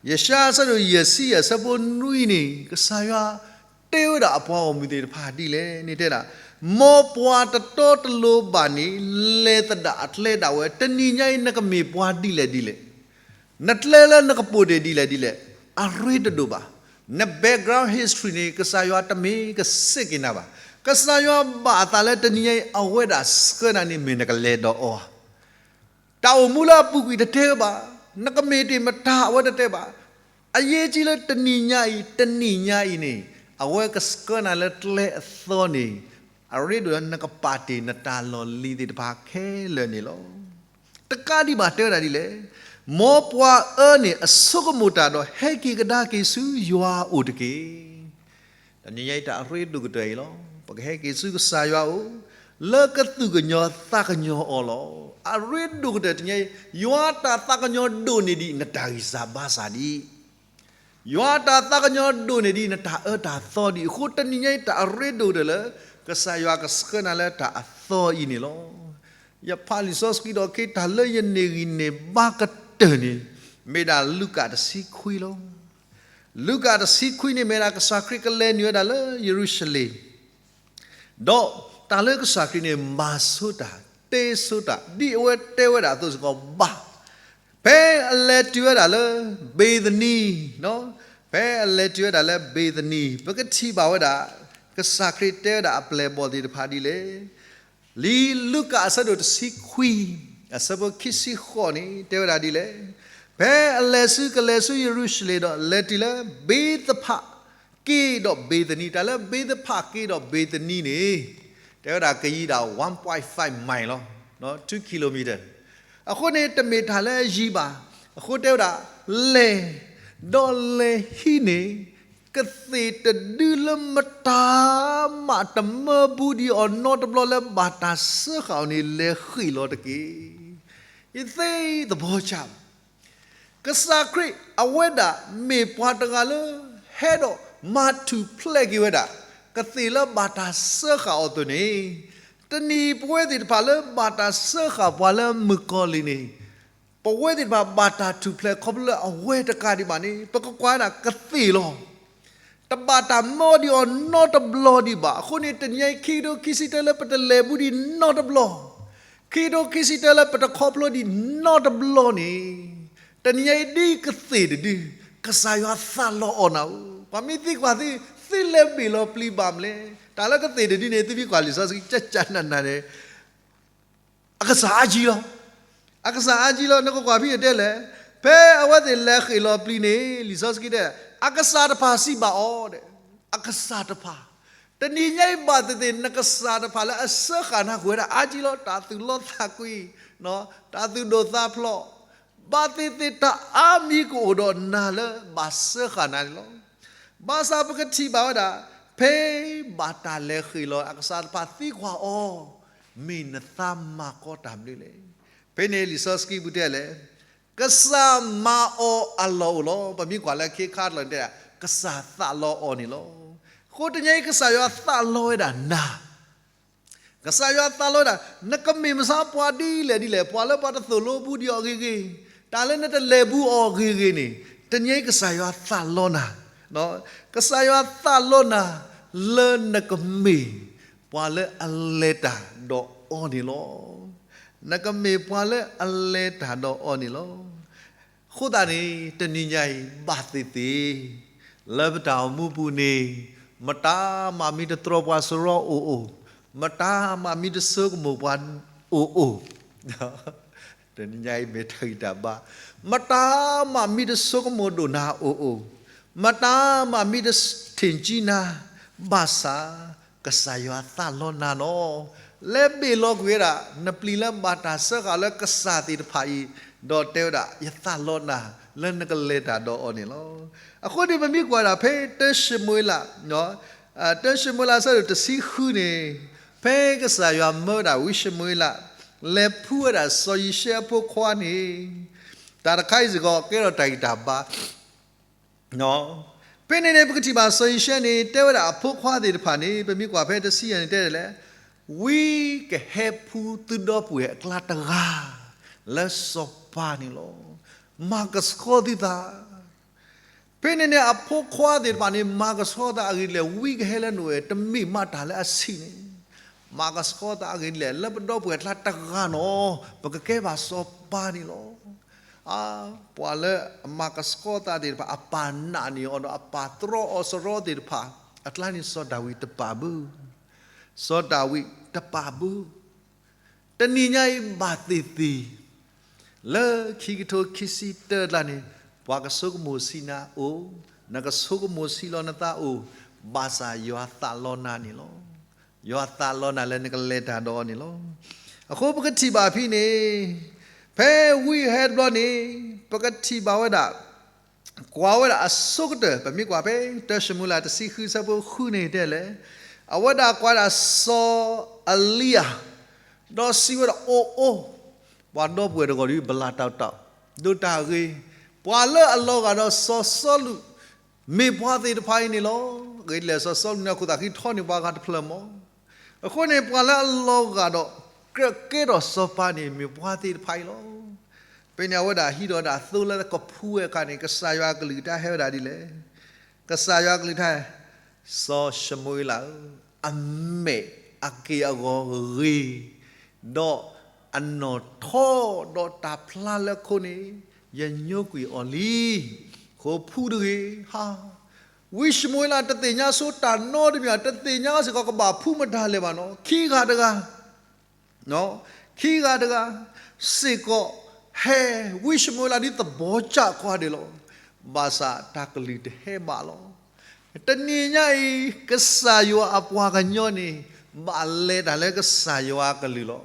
ယၡါယၤအဆၢဒိၣ်ယဲၢ်ဆံယဲၢ်အဆၢဖိနွံန့ၣ် ကစၢ်ယွၤတဲဝဲဒၣ်အပှၤဂီၢ်မုၢ်သ့ၣ်တဖၣ်ဒ်လဲၣ်န့ၣ်တဲဒၣ်, မ်ပှၤတတီတလိၤဘၣ်န့ၣ် လဲၤသဒၣ်အကျဲဒၣ်ဝဲ, တနံၤညါအံၤ နကမ့ၢ်ပှၤဒ်လဲၣ်ဒ်လဲၣ် နကျဲလၢနကပိာ်တ့ၢ်ဒ်လဲၣ်ဒ်လဲၣ် အရ့တဒိၣ်ဘၣ်. န background history န့ၣ် ကစၢ်ယွၤတမ့ၢ်ကစ့ၢ်က့ၤနၤဘၣ်. ကစၢ်ယွၤဘၣ်အသးလၢတနံၤညါအံၤ အဝဲဒၣ်ဆှၢနၤန့ၣ် မ့ၢ်နကလဲၤဒီးအီၤဧါ. တၢ်အိၣ်မူလၢအပူၤကွံာ်တတဲဘၣ်, နကမ့ၢ်တ့ၢ်မတၤအဝဲတတဲဘၣ်. အရေးကြီးလၢတနံၤညါအံၤ, တနံၤညါအံၤန့ၣ် အဝဲကဆှၢနၤလၢကျဲအသီန့ၣ် အရ့ဒိၣ်လၢနကပာ်တ့ၢ်နတၢ်လီၢ်လံၤသ့ၣ်တဖၣ်ခဲလၢာ်န့ၣ်လီၤ. တကးဒံးဘၣ်တဲဝဲဒၣ်ဒ်လဲၣ်, မ်ပှၤအၢန့ၣ် အဆိကမိၣ်တၢ်ဒီး ဟဲက့ၤကဒါက့ၤဆူယွၤအအိၣ်တက့ၢ်. တနံၤညါအံၤ တၢ်အရ့ဒိၣ်ကတၢၢ်အံၤလီၤ. ပကဟဲက့ၤဆူကစၢ်ယွၤအအိၣ် လၢကသူၣ်ကညီၤသးကညီၤအီၤလီၤ. အရ့ဒိၣ်ကတၢၢ်တနံၤညါအံၤ ယွၤတၢ်သးကညီၤဒိၣ်န့ၢ်ဒံးနတၢ်ဂံၢ်စၢ်ဘါစၢ်ဒံး ယွၤတၢ်သးကညီၤဒိၣ်န့ၢ်ဒံးနတၢ်အၢတၢ်သီဒံးအဃိ တနံၤညါအံၤ တၢ်အရ့ဒိၣ်ကတၢၢ်လၢ ကစၢ်ယွၤကဆှၢနၤလၢတၢ်အသီအံၤန့ၣ်လီၤ. ယဖးလံာ်စီဆှံဒီး ခဲတၢ်လၢယန့ၢ်ဂံၢ်န့ၢ်ဘါကတၢၢ်န့ၣ် မ့ၢ်ဒၣ်လူၤကၣ်တဆံခွံလီၤ. လူၤကၣ်တဆံခွံန့ၣ် မ့ၢ်ဒၣ်ကစၢ်ခရံာ်ကလဲၤနုာ်ဝဲဒၣ်လၢယရူၤၡလ့ၣ် ဒီးတၢ်လၢကစၢ်ခရံာ်န့ၣ် မၤဆိတၢ်, တ့ဆိတၢ်, ဒ်အဝဲတဲဝဲဒၣ်အသိးစ့ၢ်ကီးဘၣ်. ဖဲအလဲၤတုၤဝဲဒၣ်လၢ ဘ့ၤသနံ, ဖဲအလဲၤတုၤဝဲဒၣ်လၢဘ့ၤသနံ ပကထံၣ်ဘၣ်ဝဲဒၣ် ကစၢ်ခရံာ်တဲဝဲဒၣ်အပျဲၢ်အဘီၣ်သ့ၣ်တဖၣ်ဒ်လဲၣ်. လံာ်လူၤကၣ်အဆၢဒိၣ်တဆံခွံ အဆၢဖိခံဆံဃိးန့ၣ် တဲဝဲဒၣ်ဒ်လဲၣ်. ဖဲအလဲၤဆူ ကလဲၤဆူယရူၤၡလ့ၣ်ဒီး လဲၤတုၤလၢဘ့းသဖးက့ဒီးဘ့ၤသနံ, တၢ်လၢဘ့းသဖးက့ဒီးဘ့ၤသနံန့ၣ် တဲဝဲဒၣ်ကယံၤဒၣ် one point five mile လီၤ, two kilometer. အဃိန့ၣ် တမ့ၢ်တၢ်လၢအယံၤဘၣ်. အဃိတဲဝဲဒၣ် လဲၤ, ဒီးလဲၤဟံးန့ၢ် ကသ့ၣ်တဒုလၢမတၤမး တမၢဘူးဒံးအီၤနီတဘျီလၢဘၣ်တၢ်စၢဃာ်အီၤန့ၣ် လဲၤဃ့ၢ်လီၤတက့ၢ်. ယသ့သဘီၣ်ဆၣ် ကစၢ်ခရံာ်အဝဲဒၣ်မ့ၢ်ပှၤတဂၤလၢ ဟဲဒီးမၤထူၣ်ဖျဲးက့ၤဝဲဒၣ် ကသ့ၣ်လၢဘၣ်တၢ်စၢဃာ်အီၤအသိးန့ၣ်, တနံၤပဝဲသ့ၣ်တဖၣ်လၢဘၣ်တၢ်စၢဃာ်ပှၤလၢမုၣ်ကီၤလံၢ်န့ၣ် ပဝဲသ့ၣ်တဖၣ်ဘၣ်တၢ်ထူၣ်ဖျဲးခီဖျိလၢအဝဲတကးဒံးဘၣ်န့ၣ် ပကကွၢ်ဝဲဒၣ်ကသ့ၣ်လီၤ. တဘၣ်တၢ်မၢအီၤဒံးအီၤနီတဘျီဒံးဘၣ်. အဃိန့ၣ် တနံၤအံၤ ခံကထိခံဆံတၢလၢပတလဲၤဘူးဒံးနီတဘျီ, ခံကထိခံဆံတၢလၢပတခီဖျိဒံးနီတဘျီန့ၣ်, တနံၤအံၤဒ်ကသ့ၣ်တဒု ကစၢ်ယွၤသးလီအီၤနၤဧိၤ. ပှၤမ့ၢ်သံကွၢ်သု, သုလဲၤဘ့ၣ်လီၤပျံၤဘၣ်မနုၤလဲၣ်. တၢ်လၢကသ့ၣ်တဒုန့ၣ် သုမ့ၢ်ကွၢ်လံာ်စီဆှံကကနးနးန့ၣ် အကစၢ်အါကံလီၤ. အကစၢ်အါကံလီၤ. နကကွၢ်ဖဲအတဲလဲၣ်, ဖဲအဝဲသ့ၣ်လဲၤဃ့ၢ်လီၤပျံၤန့ၣ် လံာ်စီဆှံတဲ, အကစၢ်တဖၣ်စံးဘၣ်အီၤ, အကစၢ်တဖၣ်, တနံၤညါအံၤဘၣ်သ့ၣ်သ့ၣ် နကစၢ်တဖၣ်လၢအစၢဃာ်နၤ ကွၢ်ဝဲဒၣ်အါကံလီၤ. တၢ်သူၣ်လီသးကွံ, တၢ်သူၣ်ဒိၣ်သးဖျိး, ဘၣ်သ့ၣ်သ့ၣ်တၢ်အါမံၤကအိၣ်ဒီးနၤလၢဘၣ်စၢဃာ်နၤန့ၣ်လီၤ. ဘၣ်ဆၣ်ပကထံၣ်ဘၣ်ဝဲဒၣ်, ဖဲဘၣ်တၢ်လဲၤဃ့ၢ်လီၤ အကစၢ်တဖၣ်သံကွၢ်အီၤ, မ့ၢ်နသးမၤကီတၢ်မနုၤလဲၣ်. ဖဲန့ၣ်လံာ်စီဆှံပူၤတဲလဲၣ်, ကစၢ်မၤအီၤအလီၢ်အိၣ်လီၤ. ပမ့ၢ်ကွၢ်လၢခံခါတလီၢ်န့ၣ်တဲဒၣ် ကစၢ်သးလီအီၤန့ၣ်လီၤ. အဃိတနံၤအံၤ ကစၢ်ယွၤသးလီဝဲဒၣ်နၤ ကစၢ်ယွၤသးလီဝဲဒၣ်, နကမ့ၢ်မဆါပှၤဒ်လဲၣ်ဒ်လဲၣ်, ပှၤလၢပှၤတသိၣ်လိဘူးဒံးအီၤဂ့ၤဂ့ၤ, တၢ်လၢနတလဲၤဘူးအီၤဂ့ၤဂ့ၤန့ၣ်, တနံၤအံၤကစၢ်ယွၤသးလီနၤ, ကစၢ်ယွၤသးလီနၤ လၢနကမ့ၢ်ပှၤလၢအလဲၤတၢ်ဒီးအီၤန့ၣ်လီၤ. နကမ့ၢ်ပှၤလၢအလဲၤတၢ်ဒီးအီၤန့ၣ်လီၤ. အဃိသတးန့ၣ် တနံၤညါအံၤ ဘၣ်သ့ၣ်သ့ၣ် လၢပတၢ်အိၣ်မူပူၤန့ၣ် မတၤမးမ့ၢ်တတြီပှၤစရီအိၣ်အိၣ်, မတၤမးမ့ၢ်တဆိကမိၣ်ပှၤအိၣ်အိၣ်, တနံၤညါအံၤမ့ၢ်တၢ်ဂံၢ်တၢ်ဘါ, မတၤမးမ့ၢ်တဆိကမိၣ်ဒိၣ်နၤအိၣ်အိၣ်, မတၤမးမ့ၢ်တထံၣ်ကံနၤ, ဘၣ်ဆၣ် ကစၢ်ယွၤသးလီနၤလီၤ. လဲၤဘ့ၣ်လီၤကွံာ်ဝဲဒၣ် နပျံၤလၢဘၣ်တၢ်စၢဃာ်လၢကစၢ်သ့ၣ်တဖၣ်အံၤ, ဒီးတဲဝဲဒၣ် ယသးလီနၤ လၢနကလဲၤတၢ်ဒီးအီၤန့ၣ်လီၤ. အဃိန့ၣ် ပမ့ၢ်ကွၢ်ဒၣ်ဖဲ တၢၡမူၤအ့လး, တၢၡမူၤအ့လး အဆၢဒိၣ်တဆံဃုန့ၣ်, ဖဲကစၢ်ယွၤမၢဝဲဒၣ်ဝံၡမူၤအ့လး လဲၤဖှူဝဲဒၣ်စီၤယံၤၡဲအဖိခွါန့ၣ်, တၢ်တခါအံၤစ့ၢ်ကီးကဲထီၣ်တၢ်ဂံၢ်တၢ်ဘါ ဖဲန့ၣ်န့ၣ် ပကထံၣ်ဘၣ်စီၤယံၤၡဲန့ၣ် တဲဝဲဒၣ်အဖိခွါသ့ၣ်တဖၣ်န့ၣ် ပမ့ၢ်ကွၢ်ဖဲတဆံယဲၢ်န့ၣ်တဲဒ်လဲၣ်, ဝံကဟဲဖှူသုဒီပုၢ်ဝဲၢ်အကျါတဂၤ လၢစီၤပၤန့ၣ်လီၤ. မၤကဆှီသုသး ဖဲန့ၣ်န့ၣ် အဖိခွါသ့ၣ်တဖၣ်န့ၣ် မၤကဆှီသးအဂ့ၢ်ဒ်လဲၣ်, ဝံကဟဲလၢနအိၣ်ဝဲ တမ့ၢ်မးတၢ်လၢအဆံးန့ၣ်, မၤကဆှီသးအဂ့ၢ်ဒ်လဲၣ်, လၢပဒီပုၢ်ဝဲၢ်အကျါတဂၤနီၤ ပကကဲဘၣ်စီၤပၤန့ၣ်လီၤ. အါ, ပှၤလၢအမၤကဆှီသးသ့ၣ်တဖၣ် အပၢ်နာ်န့ၢ်အီၤဒီးအပၢ်တြီအီၤစရီသ့ၣ်တဖၣ် အကျါန့ၣ်စီၤဒၤဝံးတပာ်ဘၣ်, စီၤဒၤဝံးတပာ်ဘၣ် တနံၤညါအံၤဘၣ်သ့ၣ်သ့ၣ် လၢခံကထိခံဆံတၢအကျါန့ၣ် ပှၤကဆိကမိၣ်ဆံးနၤအိၣ်, နကဆိကမိၣ်ဆံးလီၤနသးအိၣ်, ဘၣ်ဆၣ်ယွၤသးလီနၤန့ၣ်လီၤ. ယွၤသးလီနၤလၢနကလဲၤတၢ်ဒီးအီၤန့ၣ်လီၤ. အဃိပကထံၣ်ဘၣ်ဖဲန့ၣ်, ဖဲဝံဟဲတဘျီန့ၣ် ပကထံၣ်ဘၣ်ဝဲဒၣ် ကွၢ်ဝဲဒၣ်အဆိကတၢၢ် ပမ့ၢ်ကွၢ်ဖဲ တၢၡမူၤအ့လး တဆံဃု ဆၢဖိဃုန့ၣ်တဲလဲၣ်, အဝဲဒၣ်ကွၢ်ဒၣ်စီၤအလံယၤ ဒီးစံးဝဲဒၣ် အိၣ်အိၣ်, ပှၤဒီပုၢ်ဝဲၢ်တဂၤဒီး ဘျးတၢ်တီၢ် ဒိးတၢ်ဂ့ၤ, ပှၤလၢအလီၤဂာ်ဒီးစီၤစီလူး မ့ၢ်ပှၤသ့ၣ်တဖၣ်အံၤန့ၣ်လီၤ. အဂ့ၢ်ဒ်လဲၣ် စီၤစီလူးန့ၣ် အခိၣ်သးဃံထီန့ၢ်ပှၤဂၤတဖျၢၣ်မး, အဃိန့ၣ် ပှၤလၢအလီၤဂာ်ဒီး ကြၢးကဲထီၣ်စီၤပၤန့ၣ် မ့ၢ်ပှၤသ့ၣ်တဖၣ်အံၤလီၤ. ဖဲန့ၣ်အဝဲဒၣ်ဟံးဒီးဒၣ်သိလၢကဖှူဝဲအခါန့ၣ် ကစၢ်ယွၤအကလုၢ်ကထါဟဲဝဲဒၣ်ဒ်လဲၣ်, ကစၢ်ယွၤအကလုၢ်ကထါ စီၤၡမူၤအ့လးဧၢ, အမဲာ်အက့ၢ်အဂီၤဂ့ၤ, ဒီးအနီၣ်ထီဒီးတၢ်ဖျါလၢခိန့ၣ် ယညိကွံာ်အီၤလံ. ဃိဖှူတဂ့ၤ, ဟါ, ဝံၡမူၤအ့လးတသ့ၣ်ညါဆိတၢ်နီတမံၤ, တသ့ၣ်ညါစ့ၢ်ကီး ကဘၣ်ဖှူမတၤလဲၣ်ဘၣ်နီၤ, ခံဂၤတဂၤ ခံဂၤတဂၤစ့ၢ်ကီး ဟဲဝံၡမူၤအ့လးဒ်သဘီကၢ်ခွါဒဲးလီၤ. ဘၣ်ဆၣ်တၢ်ကလုၢ်တဟဲဘၣ်လီၤ. တနံၤညါအံၤ ကစၢ်ယွၤအပှၤကညီန့ၣ် ဘၣ်လဲၤတၢ်လၢကစၢ်ယွၤအကလုၢ်လီၤ.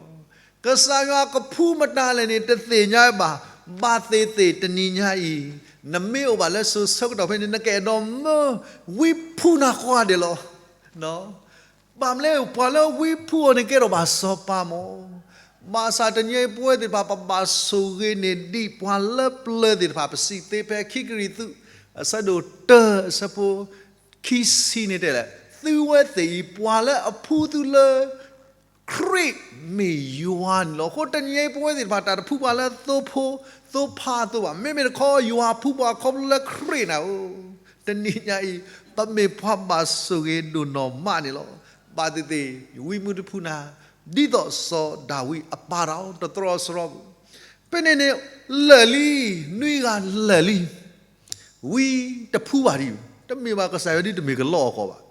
ကစၢ်ယွၤကဖှူမတၤလဲၣ်န့ၣ် တသ့ၣ်ညါဘၣ်, ဘၣ်သ့ၣ်သ့ၣ်တနံၤညါအံၤ နမ့ၢ်အိၣ်ဘၣ်လၢစိၤဆၢကတီၢ်ဖဲန့ၣ် နကအဲၣ်ဒိးမၢဝံဖှူနၤခွါဒဲးလီၤ. ဘၣ်မနုၤလဲၣ် ပှၤလၢဝံဖှူအီၤန့ၣ်ကဲထီၣ်ဘၣ်စီၤပၤမး. ဘၣ်ဆၣ်တနံၤအံၤပဝဲသ့ၣ်တဖၣ် ပဘၣ်ဆိၣ်ဂ့ၤန့ၢ်ဒံးပှၤလၢပျၢၤသ့ၣ်တဖၣ် ပစံးသ့ဖဲခံကရံၣ်သူး အဆၢဒိၣ်တၢ အဆၢဖိခံဆံန့ၣ်တဲလဲၣ်, သုဝဲသ့ၣ်အံၤ ပှၤလၢအဖှူသုလၢ ခရံာ်မ့ၢ်ယွၤန့ၣ်လီၤ. အဃိတနံၤအံၤ ပဝဲသ့ၣ်တဖၣ် တၢ်တဖှူပှၤလၢသိဖိ သိဖါအသိးဘၣ်. မ့မ့ၢ်တခီ ယွၤဖှူပှၤခီဖျိလၢခရံာ်နၤဧၢ, တနံၤညါအံၤ ပမ့ၢ်ပှၤဘၣ်ဆိၣ်ဂ့ၤဒိၣ်နီၢ်မးန့ၣ်လီၤ. ဘၣ်သ့ၣ်သ့ၣ် ဝံမ့ၢ်တဖှူနၤ ဒ်သိးစီၤဒၤဝံးအပၢ်တၢ်အီၤ တတြီအီၤစရီပူၤ, ဖဲန့ၣ်န့ၣ် လၢာ်လံ, နွံဂၤလၢာ်လံ. ဝံတဖှူဘၣ်ဒံး, တမ့ၢ်ဘၣ်ကစၢ်ယွၤဒ်တမ့ၢ်ကလီအီၤကီးဘၣ်.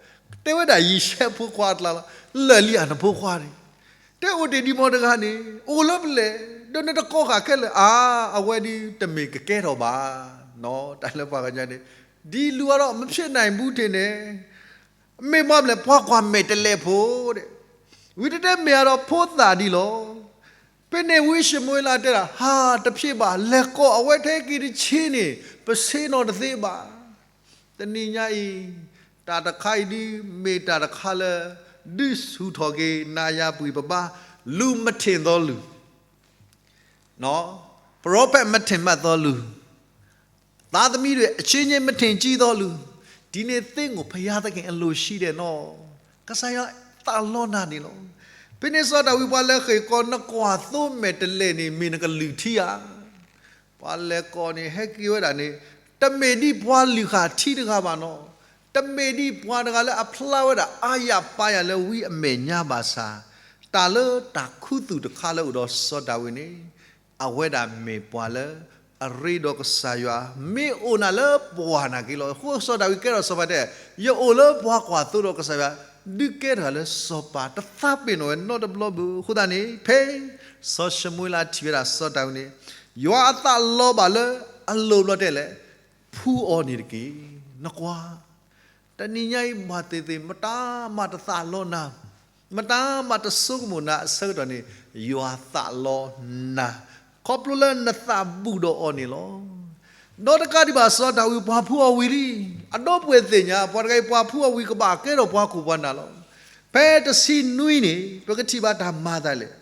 တဲဝဲဒၣ်ယံၤၡဲဖိခွါအကျါလီၤ, လၢာ်လံဧါနဖိခွါန့ၣ်, တဲအိၣ်တ့ၢ်ဒံးမ့ၢ်တဂၤန့ၣ် အိၣ်လၢပလဲၣ်, ဒီးနတကိးဃာ်ခဲလၢာ်, အါ, အဝဲဒ်တမ့ၢ်ကကဲထီၣ်ဘၣ်. တၢ်လၢပှၤကညီန့ၣ် ဒ်လူၤအါဒီး မဖျဲးနၢ်ဘူထံးန့ၣ် မ့ၢ်မ့ၢ်ဘျဲၣ်ပှၤကွၢ်မဲာ်တဲးလဲးဖိဒီး, ဝံတတဲမ့ၢ်အါဒီးဖိသၣ်ဒံးလီၤ. ဖဲန့ၣ်ဝံၡမူၤအ့လးတဲဒၣ်, ဟါ, တဖျဲးဘၣ်, လဲၤကိးအဝဲထဲက့ၤတဆ့န့ၣ် ပဆ့ၣ်နီၤတသ့ဘၣ်. တနံၤညါအံၤ တၢ်တခါအံၤဒ်မ့ၢ်တၢ်တခါလၢ ဒုးဆူၣ်ထီၣ်က့ၤနၤယၤပှံၢ်ပဘါ, လူၤမထံၣ်သီလူၤ ပရိဖ့းမထံၣ်မးသီလူၤ, သားသမီးတွေ အချင်းချင်း မထင်ကြီးသောလူ, ဒီနေ့ သင့်ကို ဘုရားသခင် အလိုရှိတယ်နော်. ကစၢ်ယွၤသးလီနၤန့ၣ်လီၤ. ဖဲန့ၣ်စီၤဒၤဝံးပှၤလဲၤဃ့ၢ်ကီး နကွၢ်သိမဲာ်တဲးလဲးန့ၣ် မ့ၢ်နကလုၢ်ထံဧါ. ပှၤလဲၤကိးန့ၣ် ဟဲက့ၤဝဲဒၣ်န့ၣ် တမ့ၢ်ဒ်ပှၤလုၢ်ဃာ်ထံတဂၤဘၣ်နီၤ, တမ့ၢ်ဒ်ပှၤတဂၤလၢအဖျါဝဲဒၣ်အါယၤပါယၤလၢဝံအမဲာ်ညါဘၣ်ဆၣ်, တၢ်လၢတၢ်ခူသူၣ်တခါလၢအိၣ်ဒီးစီၤဒၤဝံးန့ၣ် အဝဲဒၣ်မ့ၢ်ပှၤလၢအရ့ဒီးကစၢ်ယွၤ, မ့ၢ်အိၣ်နၤလၢပှၤနာ်က့လီၤ. အဃိစီၤဒၤဝံးကဲထီၣ်စီၤပၤတဲ, ယအိၣ်လၢပှၤကွၢ်သိဒီးကစၢ်ယွၤ, ဒုးကဲထီၣ်လၢစီၤပၤ တသးပ့ၤနီၣ်ဝဲနီတဘျီဘၣ်. အဃိသတးန့ၣ် ဖဲစီၤၡမူၤအ့လးထံၣ်ဝဲဒၣ်စီၤဒၤဝံးန့ၣ်, ယွၤအသးလီဘၣ်လၢအလိၤဘျီတဲလဲၣ်, ဖှူအီၤန့ၣ်တက့ၢ်. နကွၢ် တနံၤညါအံၤ ဘၣ်သ့ၣ်သ့ၣ် မတၤမၤတသးလီနၤ, မတၤမၤတဆိကမိၣ်နၤအဆၢကတီၢ်န့ၣ်, ယွၤသးလီနၤ, ခီဖျိလၢနသးဘူၣ်ဒီးအီၤန့ၣ်လီၤ. ဒီးတကးဒံးဘၣ် စီၤဒၤဝံးပှၤဖှူအီၤဝံၤလံ, အဒီပုၢ်ဝဲၢ်သ့ၣ်ညါ ပှၤတဂၤအံၤပှၤဖှူအီၤဝံၤ ကဘၣ်ကဲထီၣ်ပှၤကူၣ်ပှၤနၤလီၤ. ဖဲတဆံနွံန့ၣ် ပကထံၣ်ဘၣ်တၢ်မၤအသးလဲၣ်.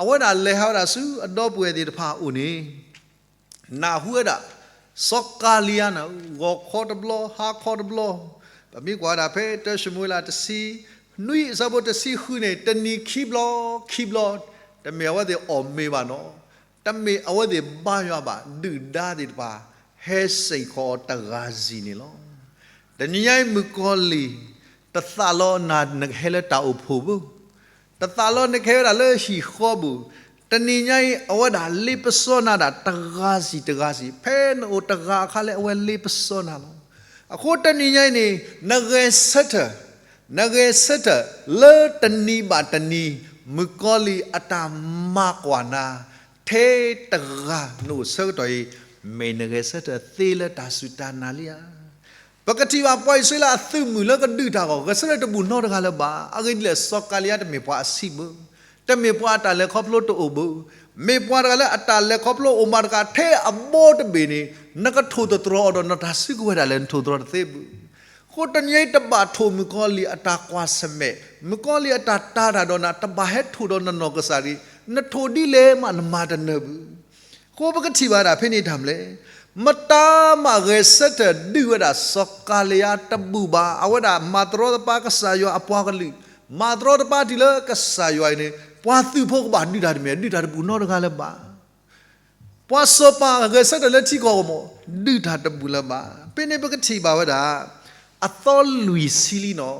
အဝဲဒၣ်လဲၤဟးဝဲဒၣ်ဆူအဒီပုၢ်ဝဲၢ်သ့ၣ်တဖၣ်အအိၣ်န့ၣ် နၢ်ဟူဝဲဒၣ် စီၤကၤလံယါန့ၣ် ဂီၤခီတဘျီ ဟါခီတဘျီ, ပမ့ၢ်ကွၢ်ဝဲဒၣ်ဖဲတၢၡမူၤအ့လးတဆံနွံအဆၢဖိတဆံဃုန့ၣ် တနံၤခံဘျီ ခံဘျီ, တမ့ၢ်အဝဲသ့ၣ်အီၣ်မ့ၤဘၣ်နီၤ, တမ့ၢ်အဝဲသ့ၣ်ဘါယွၤဘၣ်, ဒုၣ်ဒါသ့ၣ်တဖၣ် ဟဲစ့ၢ်ကီးအီၤတဂၤစံၣ်န့ၣ်လီၤ. တနံၤညါအံၤမုၣ်ကီၤလံၢ် တသးလီနၤနကဟဲလၢတၢ်အိၣ်ဖှိၣ်ဘၣ် တသးလီနကဟဲဝဲဒၣ်လၢဟံၣ်ဃီဘၣ်. တနံၤညါအံၤ အဝဲဒၣ်လ့ပစီနၤဒၣ်တဂၤစံၣ်တဂၤစံၣ်, ဖဲနအိၣ်တဂၤအခါလၢ အဝဲလ့ပစီနၤလီၤ. အဃိတနံၤညါအံၤန့ၣ် နဂဲၤဆၢထၢၣ်, နဂဲၤဆၢထၢၣ်လၢတနံၤဘၣ်တနံၤ မုၣ်ကီၤလံၢ်အတၢ်မၤကွၢ်နၤ ထဲတဂၤနအိၣ်ဆၢကတီၢ်အံၤ မ့ၢ်နဂဲၤဆၢထၢၣ်သ့လၢတၢ်စူၢ်တၢ်နာ်လံဧါ. ပကထံၣ်ဘၣ်ပှၤအံၣ်စရ့လးအသုးမုၢ်လၢကဒုးတၢ်အဂီၢ် ဂဲၤဆၢထၢၣ်တဘူၣ်နီတဂၤလၢၤဘၣ်. အဂ့ၢ်ဒ်လဲၣ် စီၤကၤလံယါတမ့ၢ်ပှၤအဆံးဘၣ်, တမ့ၢ်ပှၤအတၢ်လဲၤခီဖျိတအိၣ်ဘၣ်, မ့ၢ်ပှၤတဂၤလၢအတၢ်လဲၤခီဖျိအိၣ်မးတဂၤထဲအဘီတဘ့ၣ်န့ၣ် နကထိၣ်သတြီၤအီၤဒီးနတၢ်စုကဝဲၤဒၣ်လဲာ် နထိၣ်သတြီၤတသ့ဘၣ်. အဃိတနံၤညါအံၤတဘၣ်ထိၣ်မုၣ်ကီၤလံၢ်အတၢ်ကွၢ်ဆၢၣ်မဲာ်, မုၣ်ကီၤလံၢ်အတၢ်တာ်တၢ်ဒီးနၤ တဘၣ်ဟဲထိၣ်ဒီးနနီၢ်ကစၢ်ဒၣ်, နထိၣ်ဒ်လဲၣ်မးနမၤတနၢၤဘၣ်. အဃိပကထံၣ်ဘၣ်ဒၣ်ဖဲန့ၣ်တၢ်မနုၤလဲၣ်, မတၤမးဂဲၤဆၢထၢၣ်ဒုးဝဲဒၣ်စီၤကၤလံယါတဘူၣ်ဘၣ်. အဝဲဒၣ်မၤတရီတပါကစၢ်ယွၤအပှၤကလုာ်, မၤတရီတပါတုၤလၢကစၢ်ယွၤအံၤန့ၣ် ပှၤသုးဖိကဘၣ်ဒုးတၢ်တမ့ၢ် ဒုးတၢ်တဘူၣ်နီတဂၤလၢၤဘၣ်. ပှၤစီၤပၤဂဲၤဆၢထၢၣ်လၢထံကီၢ်ဂီၢ်မး ဒုးတၢ်တဘူၣ်လၢၤဘၣ်. ဖဲန့ၣ်ပကထံၣ်ဘၣ်ဝဲဒၣ် အသီလွံၢ်ဆံလံနီၤ,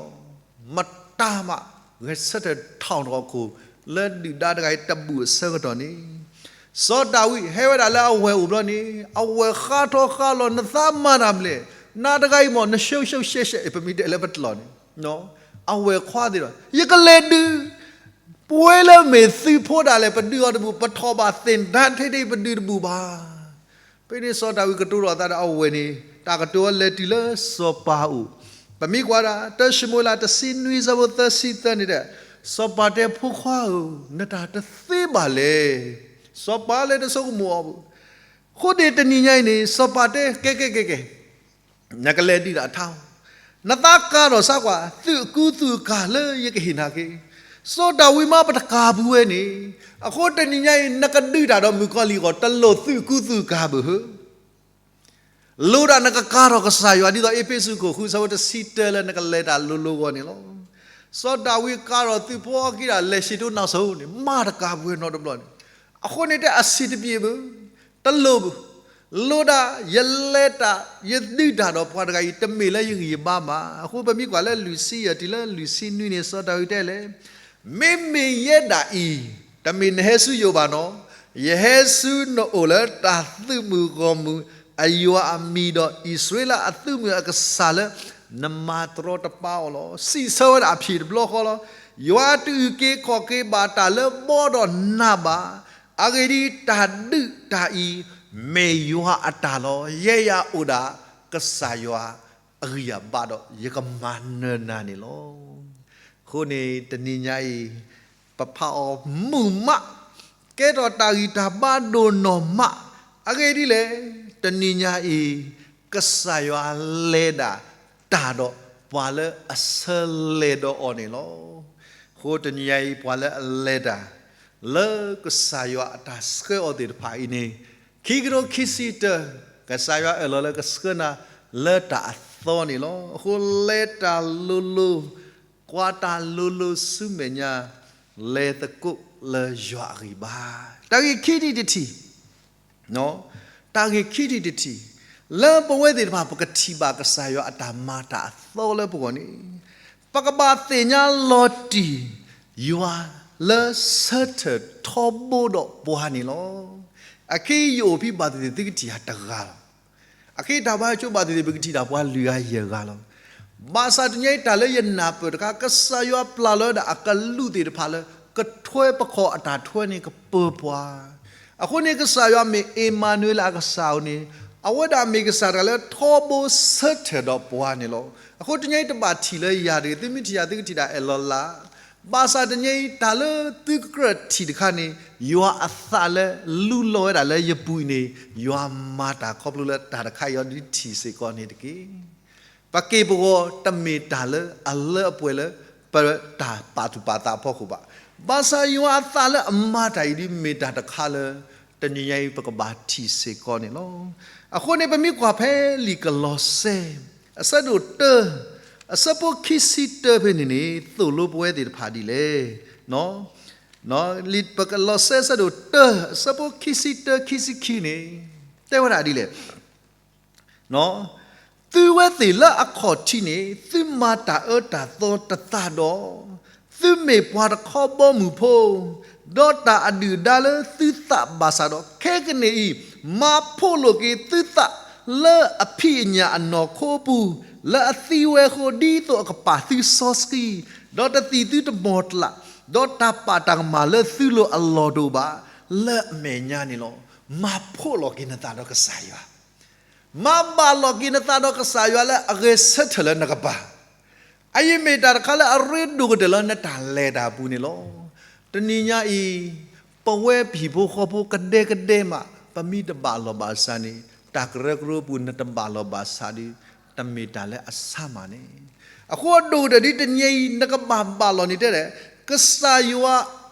မတၤမးဂဲၤဆၢထၢၣ်ထီၣ်ထီၣ်ခိၣ် လၢဒုၣ်ဒါတဂၤအံၤတဘူၣ်အဆၢကတီၢ်န့ၣ်, စီၤဒၤဝံးဟဲဝဲဒၣ်လၢအဝဲၢ်အိၣ်ဘျီန့ၣ် အဝဲၢ်ဃါထီဃါလီၤ နသးမၤတၢ်မနုၤလဲၣ်, နၤတဂၤအံၤမး နရှုံးရှုံးရှဲရှဲ ပမ့ၢ်တဲလၢပတလီၢ်န့ၣ် အဝဲၢ်ခွါသ့ၣ်ဒီး ယကလဲၤဒုး ပှၤလၢမ့ၢ်သုးဖိဒၣ်လဲာ် ပဒုးအီၤတဘူၣ်, ပထီၣ်ဘၣ်သ့ၣ်တထံၣ်ဒၣ် ပဒုးတဘူၣ်ဘၣ်. ဖဲန့ၣ်စီၤဒၤဝံးကတိၤထီၣ်အသးဒီးအဝဲၢ်န့ၣ် တၢ်ကတိၤဝဲလဲၤတုၤလၢစီၤပၤအအိၣ်, ပမ့ၢ်ကွၢ်ဒၣ် တၢၡမူၤအ့လးတဆံနွံအဆၢဖိသၢဆံသၢန့ၣ်ဒီး, စီၤပၤတဲ ဖိခွါဧၢ, နတၢ်တသ့ဘၣ်လဲၣ်. စီၤပၤလဲၤတဆိကမိၣ်အီၤဘၣ်. အဃိန့ၣ်တနံၤညါအံၤန့ၣ် စီၤပၤတဲ ကဲ ကဲ ကဲ ကဲ နကလဲၤဒုးတၢ်ထါဧိၤ, နသးကၤထီၣ်စၢ်ကွၢ် သုးအကူသုးအကၤလၢယကဟ့ၣ်နၤက့ၤ. စီၤဒၤဝံးမး ပတကၤပူၤဝဲန့ၣ်, အဃိတနံၤညါအံၤ နကဒုးတၢ်ဒီးမုၣ်ကီၤလံၢ်အဂီၢ် တလိၣ်သုးအကူသုးအကၤဘၣ်ဧၢ, လိၣ်ဒၣ်နကကၤထီၣ်ကစၢ်ယွၤ ဒ်သိးအ့းဖ့းစူးခိၣ်ဃုအဆၢဖိတဆံတၢလၢနကလဲၤတၢ်လိၤလိၤအဂီၢ်န့ၣ်လီၤ. စီၤဒၤဝံးကၤထီၣ်သုးဖိအခံဒီး လဲၤဆံးတိၢ်နီၢ်ဆိန့ၣ် မးတကၤပူၤဝဲနီတဘျီန့ၣ်, အဃိန့ၣ်တဲအဆံးတပျ့ၤဘၣ်, တလိၣ်ဘၣ်, လိၣ်ဒၣ်ယလဲၤတၢ် ယဒုးတၢ်ဒီးပှၤတဂၤအံၤ တမ့ၢ်လၢယဂံၢ်ယဘါဘၣ်. အဃိပမ့ၢ်ကွၢ်လၢလွံၢ်ဆံယဲၢ် တုၤလၢလွံၢ်ဆံနွံန့ၣ် စီၤဒၤဝံးတဲလဲၣ်, မ့မ့ၢ်ယဲဒၣ်အံၤ တမ့ၢ်နဟဲဆူယအိၣ်ဘၣ်နီၤ, ယဟဲဆူနအိၣ်လၢတၢ်သုးမုၢ်ဂီၢ်မုၢ် အယွၤအမံၤဒီးအံၣ်စရ့လးအသုးမုၢ်အကစၢ်လၢ နမၤတရီတပါအီၤလီၤ. စံးဆၢဝဲဒၣ်အဖံးတဘျီဃီလီၤ. ယွၤတအုၣ်က့ၤခီၣ်က့ၤဘၣ်တၢ်လၢဘီဒီးနၤဘၣ်. အဂ့ၢ်ဒ်အံၤ, တၢ်ဒုးတၢ်အံၤ မ့ၢ်ယွၤအတၢ်လီၤ. ယဲယအိၣ်ဒၣ်ကစၢ်ယွၤအဂံၢ်အဘါဒီး ယကမၤနၢၤနၤန့ၣ်လီၤ. အဃိန့ၣ် တနံၤညါအံၤ ပဖးအီၤမုာ်မး, ကဲထီၣ်တၢ်ဂံၢ်တၢ်ဘါဒိၣ်နီၢ်မး. အဂ့ၢ်ဒ်လဲၣ်, တနံၤညါအံၤ ကစၢ်ယွၤလဲၤဒၣ်တၢ်ဒီးပှၤလၢအဆၢလဲၤဒီးအီၤန့ၣ်လီၤ. အဃိတနံၤညါအံၤ ပှၤလၢအလဲၤတၢ် လၢကစၢ်ယွၤအတၢ်ဆှၢအီၤသ့ၣ်တဖၣ်အံၤန့ၣ် ခံကထိခံဆံတၢ ကစၢ်ယွၤအၢၣ်လီၤလၢကဆှၢနၤလၢတၢ်အသီန့ၣ်လီၤ. အဃိလဲၤတၢ်လိၤလိၤ ကွၢ်တၢ်လိၤလိၤဆူမဲာ်ညါ, လဲၤသကိးလၢယွၤအဂံၢ်ဘါ. တၢ်ဂ့ၢ်ခံထံၣ်တထံၣ်, တၢ်ဂ့ၢ်ခံထံၣ်တထံၣ်, လၢပဝဲသ့ၣ်တဖၣ် ပကထံၣ်ဘၣ်ကစၢ်ယွၤအတၢ်မၤတၢ်အသီလၢပဂီၢ်န့ၣ်, ပကဘၣ်သ့ၣ်ညါလီၤတံၢ် ယွၤလၢဆၢထၢၣ်ထီဘိဒီးပှၤန့ၣ်လီၤ. အခဲအံၤယအိၣ်ဖဲဘၣ်သ့ၣ်သ့ၣ် သုကထံၣ်ယၤတဂၤလီၤ. အခဲအံၤတၢ်ဘါဟဲဆိဘၣ်သ့ၣ်သ့ၣ် ပကထံၣ်တၢ်ပှၤလွံၢ်ဂၤယဲၢ်ဂၤလီၤ. ဘၣ်ဆၣ်တနံၤအံၤတၢ်လၢယနၢ်ပၢၢ်တခါ ကစၢ်ယွၤပျၢ်လီၤဝဲဒၣ်အကလူးသ့ၣ်တဖၣ်လၢ ကထွဲပခီၣ်အတၢ်ထွဲန့ၣ်ကပၢၤပှၤ. အဃိန့ၣ် ကစၢ်ယွၤမ့ၢ်အ့မၤနူၤအ့လးအကစၢ်ဧိၤန့ၣ်, အဝဲဒၣ်မ့ၢ်ကစၢ်တဂၤလၢထီဘိဆၢထၢၣ်ဒီးပှၤန့ၣ်လီၤ. အဃိတနံၤအံၤတဘၣ်ထံၣ်လၢယၤတဂ့ၤ, သုမ့ၢ်ထံၣ်ယၤ သုကထံၣ်တၢ်အဲၣ်လီၤလး. ဘၣ်ဆၣ်တနံၤအံၤ တၢ်လၢသုကကြၢးထံၣ်တခါန့ၣ် ယွၤအသးလၢလူလီၤဝဲဒၣ်လၢယပူၤအံၤန့ၣ် ယွၤမၤတၢ်ခီဖျိလၢတၢ်တခါအံၤအီၤဒုးထံၣ်စ့ၢ်ကီးန့ၣ်တက့ၢ်. ပက့ၢ်ပဂီၤတမ့ၢ်တၢ်လၢအလၢအပှဲၤလၢ ပတၢ်ပာ်သူၣ်ပာ်သးအဖီခိၣ်ဘၣ်. ဘၣ်ဆၣ်ယွၤအသးလၢအမၤတၢ်အံၤဒ်မ့ၢ်တၢ်တခါလၢ တနံၤညါအံၤပကဘၣ်ထံၣ်စ့ၢ်ကီးန့ၣ်လီၤ. အဃိန့ၣ် ပမ့ၢ်ကွၢ်ဖဲလံာ်ကလီးစဲ အဆၢဒိၣ်တၢ အဆၢဖိခံဆံတၢဖဲန့ၣ်န့ၣ် သိၣ်လိပဝဲသ့ၣ်တဖၣ်ဒ်လဲၣ်. လံာ်ကလီးစဲအဆၢဒိၣ်တၢ အဆၢဖိခံဆံတၢ ခံဆံခံန့ၣ် တဲဝဲဒၣ်ဒ်လဲၣ်. သုဝဲသ့ၣ်လၢအခီၣ်ထံးန့ၣ် သုမၤတၢ်အၢတၢ်သီတသးဒီး, သုမ့ၢ်ပှၤတခီဘီမုၢ်ဖိ, ဒီးတၢ်အဒုၣ်အဒါလၢသုသးဘၣ်ဆၣ်ဒီး, ခဲကနံၣ်အံၤ မၤဖှိၣ်လိာ်က့ၤသုသးလၢအဖံးအညၣ်အနီၢ်ခိအပူၤ, လၢအသံဝဲအဃိ ဒ်သိးအကပာ်သုစီဆှံ, ဒီးတသံၣ်သုတမီၤတလး, ဒီးတၢ်ပာ်တၢ်ကမၣ်လၢသုလိၤအလီၢ်တအိၣ်ဘၣ်, လၢအမဲာ်ညါန့ၣ်လီၤ. မၤဖှိၣ်လီၤက့ၤနသးဒီးကစၢ်ယွၤ မၤဘၣ်လီၤက့ၤနသးဒီးကစၢ်ယွၤလၢအဂဲၤဆၢထၢၣ်လၢနကပၤ, အအံၤမ့ၢ်တၢ်တခါလၢအရ့ဒိၣ်ကတၢၢ်လၢနတၢ်လဲၤတၢ်အပူၤန့ၣ်လီၤ. တနံၤညါအံၤ ပဝဲဟံၣ်ဖိဃီဖိကဒဲကဒဲမး ပမ့ၢ်တဘၣ်လီၤဘၣ်စးန့ၣ် တၢ်ကရၢကရိပူၤနတဘၣ်လီၤဘၣ်စးဒီး တမ့ၢ်တၢ်လၢအဆါမးန့ၣ်, အဃိအဒိၣ်ကတၢၢ်ဒ်တနံၤညါအံၤ နကဘၣ်ဘၣ်လီၤန့ၣ်တဲဒၣ် ကစၢ်ယွၤ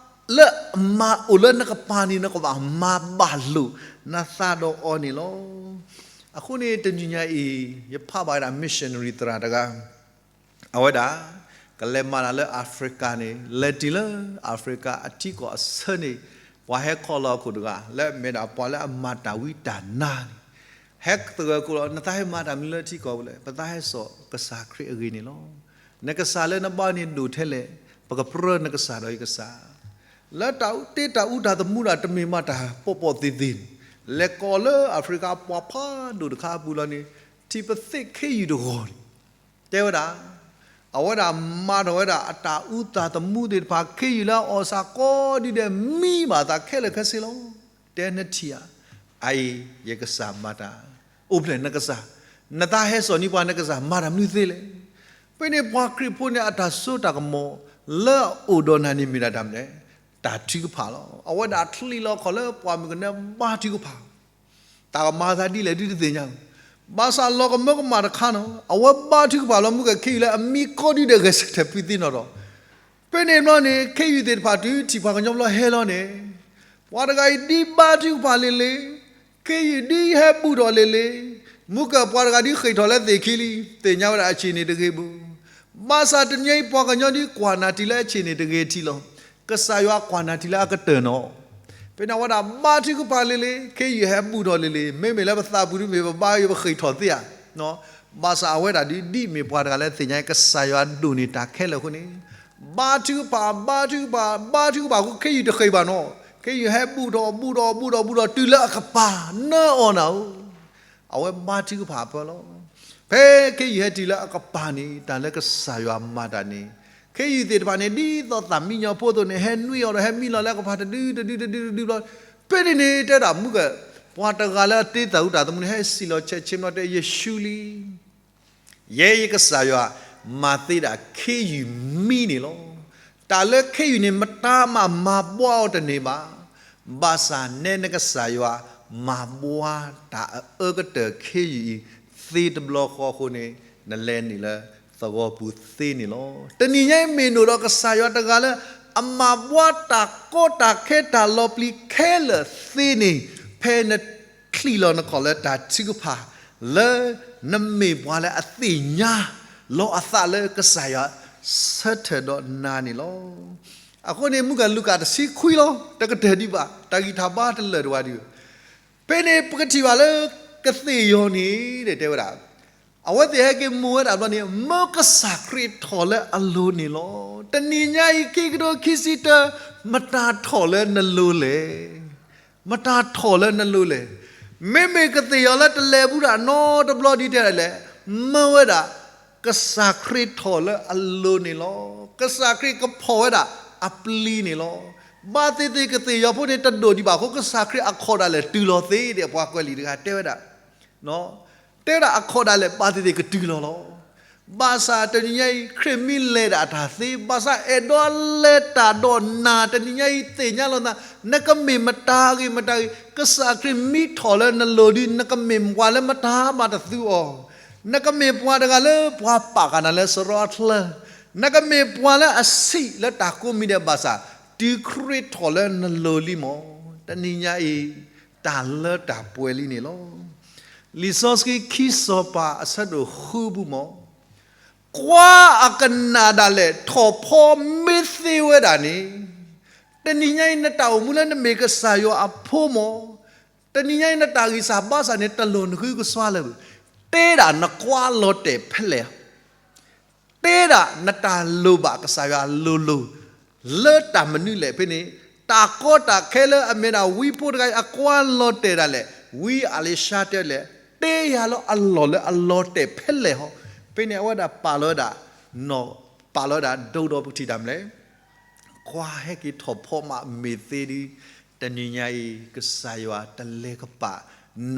လၢအမၤအိၣ်လၢနကပၤန့ၣ် နကဘၣ်မၤဘၣ်လိာ်နသးဒီးအီၤန့ၣ်လီၤ. အဃိန့ၣ် တနံၤညါအံၤ ယဖးဘၣ်ဝဲဒၣ် missionary သရၣ်တဂၤ, အဝဲဒၣ် ကလဲၤမၤတၢ်လၢ Africa န့ၣ် လဲၤတုၤလၢ Africa အထံကီၢ်အဆၢန့ၣ် ပှၤဟဲခီလီၤအခိၣ်တဂၤ လၢအမ့ၢ်ဒၣ်ပှၤလၢအမၤတၢ်ဝံတၢ်နါန့ၣ် ဟဲသဂၢၢ်ခိၣ်လီၤ, နသးဟဲမၤတၢ်မနုၤလၢထံကီၢ်ပူၤလဲၣ်. ပသးဟဲစိာ်ကစၢ်ခရံာ်အဂ့ၢ်န့ၣ်လီၤ. နကစၢ်လၢနဘါန့ၣ်ဒိၣ်ထဲလဲၣ်, ပကပြၢနကစၢ်ဒီးယကစၢ် လၢတၢ်အူတ့တၢ်အူတၢ်သမူတၢ်တမ့ၢ်မးတၢ်ပီၣ်ပီၣ်သ့ၣ်သ့ၣ်န့ၣ်, လဲၤကိးလၢ Africa ပှၤဖးဒိၣ်တခါအပူၤလီၤန့ၣ် ထံၣ်ပသ့ၣ်ခ့ယုၢ်တဂီၤန့ၣ် တဲဝဲဒၣ်, အဝဲဒၣ်မၤထီၣ်ဝဲဒၣ်အတၢ်အူသၣ်သမူသ့ၣ်တဖၣ် ခ့ယုၢ်လၢအအီၣ်စးကိးဒံးဒဲး မံဘၣ်သးခဲလၢာ်ခဲဆ့လီၤ. တဲနထံၣ်ဧါ, အအံၤ ယကစၢ်မၤတၢ်, အိၣ်ဖျဲၣ်နကစၢ်, နသးဟဲစိာ်န့ၢ်ပှၤနကစၢ်မၤတၢ်မနုၤသ့လဲၣ်. ဖဲန့ၣ်ပှၤခရံာ်ဖိန့ၣ် အတၢ်စိတၢ်ကမီၤလၢအအိၣ်ဒီးနၤန့ၣ်မ့ၢ်ဒၣ်တၢ်မနုၤလဲၣ်, တၢ်ထုကဖၣ်လီၤ. အဝဲဒၣ်ချံးလီၤခီၣ်လၢပှၤမုၣ်ကနၢဘါထုကဖၣ် တၢ်ကမၤသးဒ်လဲၣ်ဒုတသ့ၣ်ညါ, ဘၣ်ဆၣ်လီၤကမၢကမၣ်တခါနီၤ အဝဲဘါထုကဖၣ်လီၤ မုၢ်ကခ့ယုၢ်လၢအမံကီဒုဒဲးဂဲၤဆၢထၢၣ်ဖုသ့နီၤဒီး, ဖဲန့ၣ်ဘျီန့ၣ် ခ့ယုၢ်သ့ၣ်တဖၣ်တုၤထံၣ်ပှၤကညီဘျီဟဲလီၤန့ၣ်, ပှၤတဂၤအံၤဒ်ဘါထုကဖၣ်လံၤလံၤ, ခ့ယုၢ်ဒ်ဟဲဘူၣ်ထီၣ်လံၤလံၤ, မုၢ်ကပှၤတဂၤဒ်ဃ့ၢ်ထီၣ်လၢသ့ၣ်ခံလံ, သ့ၣ်ညါဝဲဒၣ်အဆ့ၣ်န့ၣ်တဂ့ၤဘၣ်. ဘၣ်ဆၣ်တနံၤအံၤပှၤကညီဒ်ကွၢ်နၤတုၤလၢအဆ့ၣ်န့ၣ်တဂ့ၤထံလီၤ. ကစၢ်ယွၤကွၢ်နၤတုၤလၢအကတၢၢ်နီၤ ဖဲန့ၣ်အဝဲဒၣ်ဘါထုကဖၣ်လံၤလံၤ, ခ့ယုၢ်ဟဲဘူၣ်ထီၣ်လံၤလံၤ, မ့မ့ၢ်လၢပသးပူၤဒ်မ့ၢ်ပဘါယွၤပဃ့ၢ်ထီၣ်သ့ဧါ. ဘၣ်ဆၣ်အဝဲဒၣ်ဒ်ဒ်မ့ၢ်ပှၤတဂၤလၢသ့ၣ်ညါ ကစၢ်ယွၤဒိၣ်န့ၢ်တၢ်ခဲလၢာ်အဃိန့ၣ်, ဘါထုကဖၣ် ဘါထုကဖၣ် ဘါထုကဖၣ်အဃိ ခ့ယုၢ်တဃ့ၢ်ဘၣ်နီၤ, ခ့ယုၢ်ဟဲဘူၣ်ထီၣ် ဘူၣ်ထီၣ် ဘူၣ်ထီၣ် ဘူၣ်ထီၣ် တုၤလၢအကပၤ နၢအီၣ်နၤဧိၤ အဝဲဘါထုကဖၣ်အဖၢလီၤ. ဖဲခ့ယုၢ်ဟဲတုၤလၢအကပၤန့ၣ် တၢ်လၢကစၢ်ယွၤမၤတၢ်န့ၣ်, ခ့ယုၢ်သ့ၣ်တဖၣ်န့ၣ် ဒ်သိးသးမံညီဖိအသိးန့ၣ် ဟဲနွံအီၤဒီး ဟဲမံလီၤလၢအကပၤတဒု တဒု တဒု တဒုဘျီ, ဖဲန့ၣ်န့ၣ် တဲဒၣ်မုၢ်က, ပှၤတဂၤလၢအတ့တၢ်အူတၢ်သမူန့ၣ် ဟဲစံၣ်လီၤဆဲးဆ့မနီၤ တဲယ့ၣ်ၡူးလံ ယဲယကစၢ်ယွၤမၤသ့ဒၣ်ခ့ယုၢ်မံန့ၣ်လီၤ. တၢ်လၢခ့ယုၢ်န့ၣ် မတၤမးမၤဘှါအီၤတန့ၢ်ဘၣ်. ဘၣ်ဆၣ်နဲနကစၢ်ယွၤ မၤဘှါတၢ်အအၢကတၢၢ်ခ့ယုၢ်အံၤသ့တဘျီဃီအဃိန့ၣ် နလဲၤနုာ်လၢသဝီပူၤသ့န့ၣ်လီၤ. တနံၤညါအံၤမ့ၢ်နအိၣ်ဒီးကစၢ်ယွၤတဂၤလၢ အမၤဘှါတၢ်ကီတၢ်ခဲတၢ်လီၤပျံၤခဲလၢာ်သ့န့ၣ်, ဖဲနချံးလီၤနခီၣ်လၢတၢ်ထုကဖၣ် လၢနမ့ၢ်ပှၤလၢအသ့ၣ်ညါလီၤအသးလၢကစၢ်ယွၤ ဆၢထၢၣ်ဒီးနၤန့ၣ်လီၤ. အဃိန့ၣ် မုၢ်ကလူၤကၣ်တဆံခွံလီၤ, တကတၢၢ်ဒံးဘၣ်, တၢ်ဂံၢ်တၢ်ဘါတလၢာ်ဒံးဘၣ်ဒံး. ဖဲန့ၣ်ပကထံၣ်ဘၣ်လၢ ကသ့ၣ်ယီၤန့ၣ် တဲဝဲဒၣ်, အဝဲသ့ၣ်ဟဲက့ၤမိၢ်ဝဲဒၣ်ဘျီန့ၣ် မၢကစၢ်ခရံာ်ထီၣ်လၢအလိၤန့ၣ်လီၤ. တနံၤညါအံၤ ခံကထိခံဆံတၢ မတၤထီၣ်လၢနလိၤလဲၣ်. မတၤထီၣ်လၢနလိၤလဲၣ်. မ့မ့ၢ်ကသ့ၣ်ယီၤလၢတလဲၤဘူးဒၣ်နီတဘျီဒ်တဲဒၣ်လဲၣ်, မၢဝဲဒၣ် ကစၢ်ခရံာ်ထီၣ်လၢအလိၤန့ၣ်လီၤ. ကစၢ်ခရံာ်ကဖီၣ်ဝဲဒၣ်အပျံၤန့ၣ်လီၤ. ဘၣ်သ့ၣ်သ့ၣ်ကသ့ၣ်ယီၤဖိန့ၣ် တဒိၣ်ဒံးဘၣ်အဃိ ကစၢ်ခရံာ်အခီၣ်ဒၣ်လဲာ်တုၤလီၤသ့ဒီး ပှၤကွဲးလံာ်တဂၤတဲဝဲဒၣ် တဲဝဲဒၣ်အခီၣ်ဒၣ်လဲာ် ဘၣ်သ့ၣ်သ့ၣ်ကတုၤလီၤလီၤ. ဘၣ်ဆၣ်တနံၤညါအံၤ ခရံာ်မ့ၢ်လဲၤဒၣ်အတၢ်သ့, ဘၣ်ဆၣ်အဲၣ်ဒိးလဲၤတၢ်ဒီးနၤ တနံၤညါအံၤသ့ၣ်ညါလီၤနၤ, နကမ့ၢ်မတၤဂ့ၤမတၤဂ့ၤ, ကစၢ်ခရံာ်မ့ၢ်ထီၣ်လၢနလိၤဒီး နကမ့ၢ်ပှၤလၢမတၤမးတသူအီၤ, နကမ့ၢ်ပှၤတဂၤလၢပှၤပာ်ဃာ်နၤလၢစရီအချၢ နကမ့ၢ်ပှၤလၢအဆံးလၢတၢ်ကိးမံၤဒဲးဘၣ်ဆၣ်, တုၤခရံာ်ထီၣ်လၢနလိၤလံမး, တနံၤညါအံၤ တၢ်လၢတၢ်ပှဲၤလံန့ၣ်လီၤ. လံာ်စီဆှံခံစီၤပၤအဆၢဒိၣ်ဃုပူၤမး, ကွၢ်အကနၣ်ဒၣ်လဲာ် ထီၣ်ဖီမ့ၢ်သ့ဝဲဒၣ်န့ၣ်, တနံၤညါအံၤ နတၢ်အိၣ်မူလၢနမ့ၢ်ကစၢ်ယွၤအဖိမး, တနံၤညါအံၤ နတၢ်ဂံၢ်စၢ်ဘါစၢ်န့ၣ် တလိၣ်နဃုကစွါလၢၤဘၣ်. တဲဒၣ်နကွၢ်လီၤတဲာ်ဖဲလဲၣ် တဲဒၣ်နတၢ်လိၣ်ဘၣ်ကစၢ်ယွၤလိၤလိၤ လၢတၢ်မနုၤလဲၣ်ဖဲန့ၣ်, တၢ်ကီတၢ်ခဲလၢအမ့ၢ်ဒၣ်ဝံဖိတဂၤအံၤ အကွၢ်လီၤတဲာ်ဒၣ်လဲာ်, ဝံအလ့ၡါတဲလဲၣ်, တဲယၤလၢအလီၢ်လၢအလီၤတဲာ်ဖဲလဲၣ်ဟီ, ဖဲန့ၣ်အဝဲဒၣ်ပာ်လီၤဝဲဒၣ်, နီၢ်ပာ်လီၤဝဲဒၣ်ဒိဒီးပကထံၣ်တၢ်မနုၤလဲၣ် ကွၢ်ဟဲက့ၤထီၣ်ဖီမးမ့ၢ်သ့ဒီး, တနံၤညါအံၤ ကစၢ်ယွၤတလဲၤကပာ်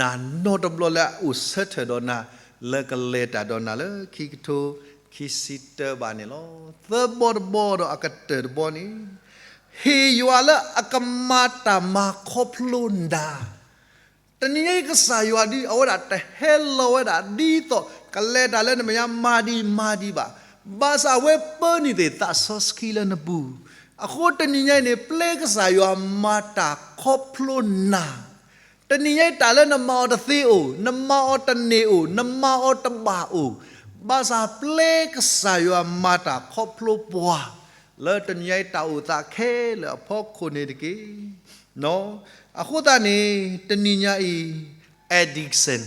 နၤနီတဘျီလၢအအိၣ်ဆၢထၢၣ်ဒီးနၤ, လၢကလဲၤတၢ်ဒီးနၤလၢခံကထိခံဆံတၢဘးန့ၣ်လီၤ. သၢဘီတဘီဒီးအကတၢၢ်တဘီန့ၣ်, ဟ့ၣ်ယွၤလၢအကမၤတၢ်မၤခီဖျိနၤ တနံၤညါအံၤ ကစၢ်ယွၤဒုး အဝဲဒၣ်တဟဲလီၤဝဲဒၣ် ဒ်သိးကလဲၤတၢ်လၢနမဲာ်ညါ မၤဒံးမၤဒံးဘၣ်. ဘၣ်ဆၣ်အဝဲပၢနုာ်သ့ၣ်သးစီဆှံလၢနပူၤ, အဃိတနံၤညါအံၤန့ၣ် ပျဲကစၢ်ယွၤမၤတၢ်ခီဖျိနၤ, တနံၤညါအံၤ တၢ်လၢနမၤအီၤတသ့အိၣ်, နမၤအီၤတန့ၢ်အိၣ်, နမၤအီၤတဘၣ်အိၣ်, ဘၣ်ဆၣ်ပျဲကစၢ်ယွၤမၤတၢ်ခီဖျိပှၤ, လၢတနံၤညါအံၤ တၢ်အိၣ်သးခဲလၢာ်အဖီခိၣ်န့ၣ်တက့ၢ်. အဃိသတးန့ၣ် တနံၤညါအံၤ Edison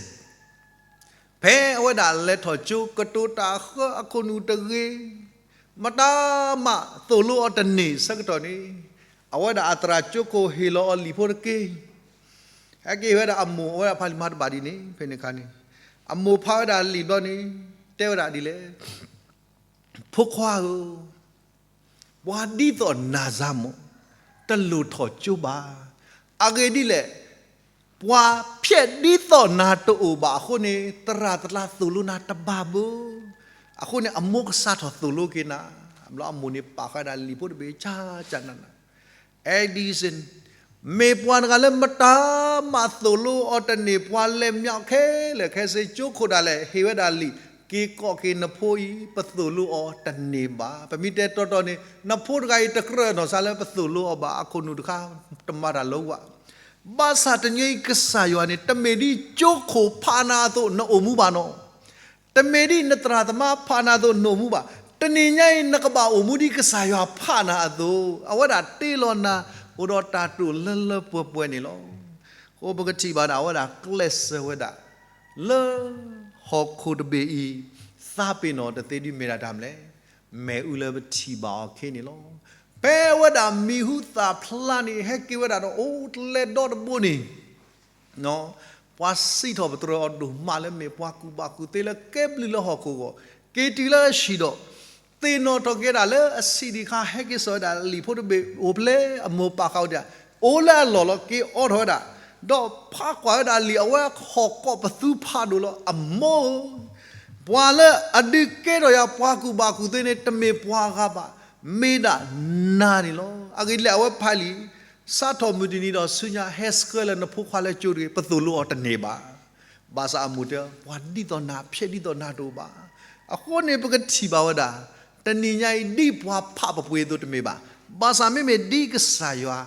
ဖဲအဝဲဒၣ်လဲၤထီၣ်ကၠိ ကတိၤတၢ်ဃၢအခိၣ်နူာ်တဂ့ၤ, မတၤမးသိၣ်လိအီၤတန့ၢ်ဆၢကတီၢ်န့ၣ်, အဝဲဒၣ်အသရၣ်ကၠိခိၣ်ဟ့ၣ်လီၤအီၤလံာ်ဖိတက့ၢ်. ဟဲက့ၤဝဲဒၣ်အမိၢ်, အဝဲဒၣ်ဖးလံာ်မၤတဘၣ်ဒ်န့ၣ် ဖဲန့ၣ်အခါန့ၣ်, အမိၢ်ဖးဝဲဒၣ်လံာ်ဘျီန့ၣ် တဲဝဲဒၣ်ဒ်လဲၣ်, ဖိခွါဧၢ, ပှၤဒ်သိးနၤစါမး တလိၣ်ထီၣ်ကၠိဘၣ်. အဂ့ၢ်ဒ်လဲၣ်, ပှၤဖျဲးဒ်သိးနၤတအိၣ်ဘၣ်အဃိန့ၣ် သရၣ်သကျါသိၣ်လိနၤတဘၣ်ဘၣ်. အဃိန့ၣ် အမိၢ်ကစးထီၣ်သိၣ်လိက့ၤနၤ, ဘျီအမိၢ်န့ၣ်ပာ်ဃာ်ဒၣ်လံာ်ဖိတဘ့ၣ် ကၢ်ကၢ်နးနး, Edison, မ့ၢ်ပှၤတဂၤလၢမတၤမးသိၣ်လိအီၤတန့ၢ်, ပှၤလဲၤမၠးခဲလၢာ်ခဲဆ့, ကၠိခိၣ်ဒၣ်လဲာ်ဟ့ၣ်ဝဲဒၣ်လံာ်, က့ၤကိးက့ၤနဖိအံၤ ပသိၣ်လိအီၤတန့ၢ်ဘၣ်. ပမ့ၢ်တဲတီတီန့ၣ် နဖိတဂၤအံၤတကြၢးနီၢ်ဆါလၢပသိၣ်လိအီၤဘၣ်, အခိၣ်နူာ်တခါ တမၤတၢ်လၢဝဲ ဘၣ်ဆၣ်တနံၤအံၤကစၢ်ယွၤန့ၣ် တမ့ၢ်ဒ်ကၠိခိၣ်ဖးနၤအသိး နအိၣ်မူဘၣ်နီၤ. တမ့ၢ်ဒ်နသရၣ်သမါဖးနၤအသိး နအိၣ်မူဘၣ်. တနံၤညါအံၤ နကဘၣ်အိၣ်မူဒ်ကစၢ်ယွၤဖးနၤအသိး, အဝဲဒၣ်တ့လီၤနၤ အိၣ်ဒီးတၢ်တိာ်လၢလၢပှဲၤပှဲၤန့ၣ်လီၤ. အဃိပကထံၣ်ဘၣ်ဒၣ် အဝဲဒၣ်ကျဲးစၢးဝဲဒၣ် လၢဟီၣ်ခိၣ်တဘ့ၣ်အံၤ သးပ့ၤနီၣ်တသ့ဒ်မ့ၢ်ဒၣ်တၢ်မနုၤလဲၣ်, မ့ၣ်အူလၢပထံၣ်ဘၣ်အီၤခဲအံၤန့ၣ်လီၤ. ဖဲအဝဲဒၣ်မံၤဟူသၣ်ဖျါန့ၣ် ဟဲက့ၤဝဲဒၣ်ဒီးအိၣ်တလဲၤဒီတဘိန့ၣ် ပှၤစံးထီၣ်ပတြၢၤအီၤဒိၣ်မးလၢမ့ၢ်ပှၤကူၣ်ဘၣ်ကူၣ်သ့လၢကဲဘျုးလၢဟီၣ်ခိၣ်အဂီၢ်, က့ၤတုၤလၢအဟံၣ်ဒီး သ့ၣ်နီၣ်ထီၣ်က့ၤဒၣ်လၢအဆံးဒံးခါ ဟဲက့ၤစိာ်ဝဲဒၣ်လံာ်ဖိတဘ့ၣ် အိၣ်ဖျဲၣ်အမိၢ်ပာ်ဃာ်ဝဲဒၣ် အိၣ်လၢအလီၢ်လီၤ က့ၤအိးထီၣ်ဝဲဒၣ်, ဒီးဖးကွၢ်ဝဲဒၣ်လံာ် အဝဲဟီၣ်ကိးပသူဖးဒိၣ်လီၤ, အမိၢ်ဧၢ, ပှၤလၢအဒုးကဲထီၣ်ယၤ ပှၤကူၣ်ဘၣ်ကူၣ်သ့န့ၣ် တမ့ၢ်ပှၤဂၤဘၣ်, မ့ၢ်ဒၣ်နၤန့ၣ်လီၤ. အဂ့ၢ်ဒ်လဲၣ် အဝဲဖးလံာ် စးထီၣ်မုၢ်တနံၤဒီးဆူညါ ဟဲဆှၢလၢနဖိခွါလၢကၠိတဂ့ၤ, ပသိၣ်လိအီၤတန့ၢ်ဘၣ်. ဘၣ်ဆၣ်အမိၢ်တဲ ပှၤဒ်သိးနၤ ဖျဲးဒ်သိးနၤတအိၣ်ဘၣ်. အဃိန့ၣ် ပကထံၣ်ဘၣ်ဝဲဒၣ် တနံၤညါအံၤ ဒ်ပှၤဖးပပှ့ၤအသိးတမ့ၢ်ဘၣ်. ဘၣ်ဆၣ်မ့မ့ၢ်ဒ်ကစၢ်ယွၤ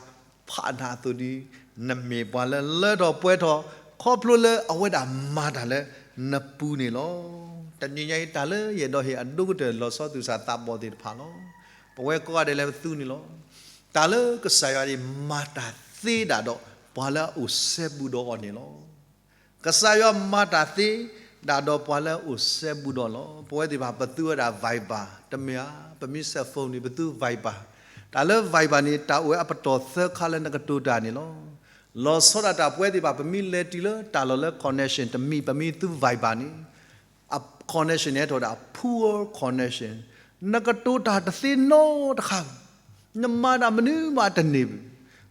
ဖးနၤအသိးဒီး နမ့ၢ်ပှၤလၢလၢထီၣ်ပှဲၤထီၣ် ခီဖျိလၢအဝဲဒၣ်မၤတၢ်လၢနပူၤန့ၣ်လီၤ. တနံၤညါအံၤ တၢ်လၢယအဲၣ်ဒိးဟ့ၣ်အဒိကတၢၢ် လီၤဆီသူၣ်စၢ်သးဘီၣ်သ့ၣ်တဖၣ်လီၤ. ပဝဲကိးဂၤဒဲးလၢပသူန့ၣ်လီၤ. တၢ်လၢကစၢ်ယွၤန့ၣ် မၤတၢ်သ့ဒၣ်ဒီး ပှၤလၢအအိၣ်စဲဘူးဒီးအီၤန့ၣ်လီၤ. ကစၢ်ယွၤမၤတၢ်သ့ဒၣ်ဒီးပှၤလၢအအိၣ်စဲဘူးဒီးလီၤ. ပဝဲသ့ၣ်တဖၣ်ပသူဝဲဒၣ် Viber တမ့ၢ်ဧါ, ပမ့ၢ် cell phone န့ၣ် ပသူ Viber. တၢ်လၢ Viber န့ၣ် တၢ်အိၣ်ဝဲအပတီၢ်သၢခါလၢနကတိၤတၢ်န့ၣ်လီၤ. လီၤဆီဒၣ်တၢ် ပဝဲသ့ၣ်တဖၣ် ပမ့ၢ်လဲၤတုၤလၢတၢ်လီၢ်လၢ connection တမံၤ ပမ့ၢ်သူ Viber န့ၣ် အ connection န့ၣ် ဟဲထီၣ်ဝဲဒၣ် poor connection, နကတိၤတၢ်တသ့နီတခါဘၣ်, နမၤတၢ်မနုၤမးတန့ၢ်ဘၣ်.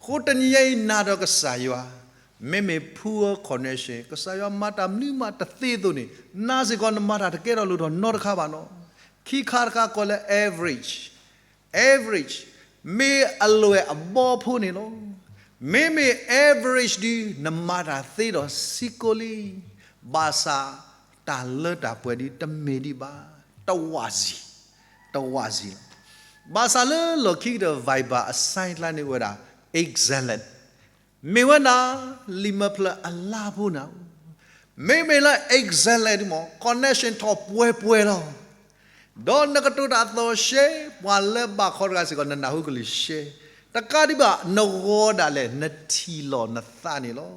အဃိတနံၤညါအံၤ နာ်ဒီးကစၢ်ယွၤ, မ့မ့ၢ် poor connection ကစၢ်ယွၤမၤတၢ်မနုၤမးတသ့အသိးန့ၣ်, နာ်စ့ၢ်ကီးနမၤတၢ်တကဲထီၣ်လိၣ်ထီၣ်နီတခါဘၣ်နီၤ. ခံခါတခါကိးလၢ average, average မ့ၢ်အလွဲၢ်အဘီဖိန့ၣ်လီၤ. မ့မ့ၢ် average ဒီး နမၤတၢ်သ့ဒီးစ့ၢ်ကီးလံ. ဘၣ်ဆၣ် တၢ်လၢတၢ်ပှဲၤဒီး တမ့ၢ်ဒံးဘၣ်, တဝးစံး. တဝးစံလီၤ. ဘၣ်ဆၣ်လၢလီၢ်ခံကတၢၢ် Viber အ sign ကျါန့ၣ်ဝဲဒၣ် excellent, မ့ၢ်ဝဲဒၣ် လံာ်မဲာ်ဖျၢၣ်အလါဖိနၤ, မ့မ့ၢ်လၢ excellent မ့ၢ် connection ထီၣ်ပှဲၤပှဲၤလီၤ. ဒီးနကတိၤတၢ်အသီၣ်ရှဲ, ပှၤလၢဘၣ်ခီတဂၤစ့ၢ်ကီး နနၢ်ဟူကလုၢ်ရှဲ, တကးဒံးဘၣ် နဂီၤဒၣ်လဲာ် နထံၣ်လီၤနသးန့ၣ်လီၤ.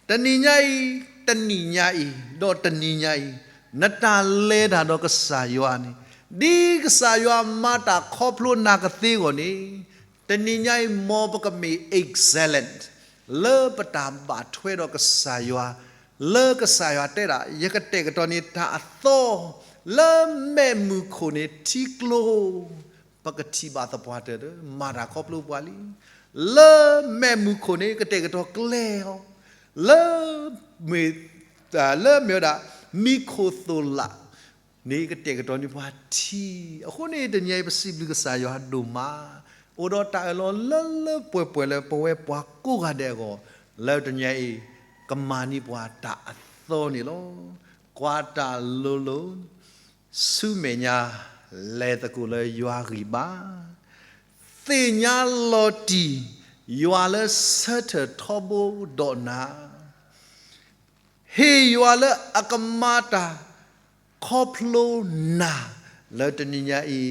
တနံၤညါအံၤ, တနံၤညါအံၤ, ဒီးတနံၤညါအံၤ, နတၢ်လဲၤတၢ်ဒီးကစၢ်ယွၤန့ၣ်, ဒ်ကစၢ်ယွၤမၤတၢ်ခီဖျိနၤကသ့အဂီၢ်န့ၣ်, တနံၤညါအံၤ မ်ပကမ့ၢ် excellent လၢပတၢ်ဘၣ်ထွဲဒီးကစၢ်ယွၤ, လၢကစၢ်ယွၤတဲဒၣ် ယကတဲာ်ကတီၤန့ၢ်တၢ်အသီ, လၢမဲးမုၢ်ခိၣ်န့ၣ်ထံကျိ ပကထံၣ်ဘၣ်သပှၢ်တၢၢ်ဒီး မၤတၢ်ခီဖျိပှၤလံ. လၢမဲးမုၢ်ခိၣ်န့ၣ် ကတဲာ်ကတီၤကျဲအီၤ, လၢ လၢမ့ၢ်ဝဲဒၣ် မံခိၣ်သိၣ်လးန့ၣ် ကတဲာ်ကတီၤန့ၢ်ပှၤထံ, အဃိန့ၣ် တနံၤအံၤ ပစံးဘျုးကစၢ်ယွၤဒိၣ်မး, အိၣ်ဒီးတၢ်အၢၣ်လီၤလၢလၢပှဲၤပှဲၤလၢပဝဲပှၤကိးဂၤဒဲးအဂီၢ်, လၢတနံၤအံၤ ကမၤန့ၢ်ပှၤတၢ်အသီန့ၣ်လီၤ. ကွၢ်တၢ်လိၤလိၤ ဆူမဲာ်ညါ လဲၤသကိးလၢယွၤဂံၢ်ဘါ, သ့ၣ်ညါလီၤတံၢ် ယွၤလၢဆၢထၢၣ်ထီဘိဒီးနၤ, ဟ့ၣ်ယွၤလၢအကမၤတၢ်ခီဖျိနၤ, လၢတနံၤညါအံၤ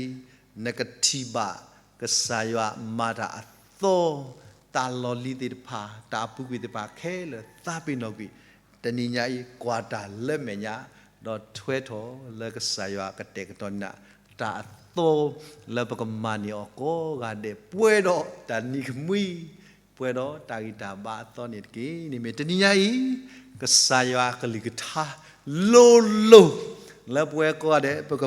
နကထံၣ်ဘၣ်ကစၢ်ယွၤမၤတၢ်အသီ, တၢ်လီၢ်လံၤသ့ၣ်တဖၣ် တၢ်အပူၤကွံာ်သ့ၣ်တဖၣ်ခဲလၢာ်သးပ့ၤနီၣ်ကွံာ်, တနံၤညါအံၤ ကွၢ်တၢ်လၢမဲာ်ညါ, ဒီးထွဲထီၣ်လၢကစၢ်ယွၤကတဲာ်ကတီၤနၤ တၢ်အသီ လၢပကမၤန့ၢ်အီၤကိးဂၤဒဲး ပှဲၤဒီးတၢ်နံၤကမှံ, ပှဲၤဒီးတၢ်ဂံၢ်တၢ်ဘါအသီန့ၣ်တက့ၢ်. န့ၣ်မ့ၢ်တနံၤညါအံၤ ကစၢ်ယွၤကလုၢ်ကထါလိၤလိၤ လၢပဝဲကိးဂၤဒဲး ပက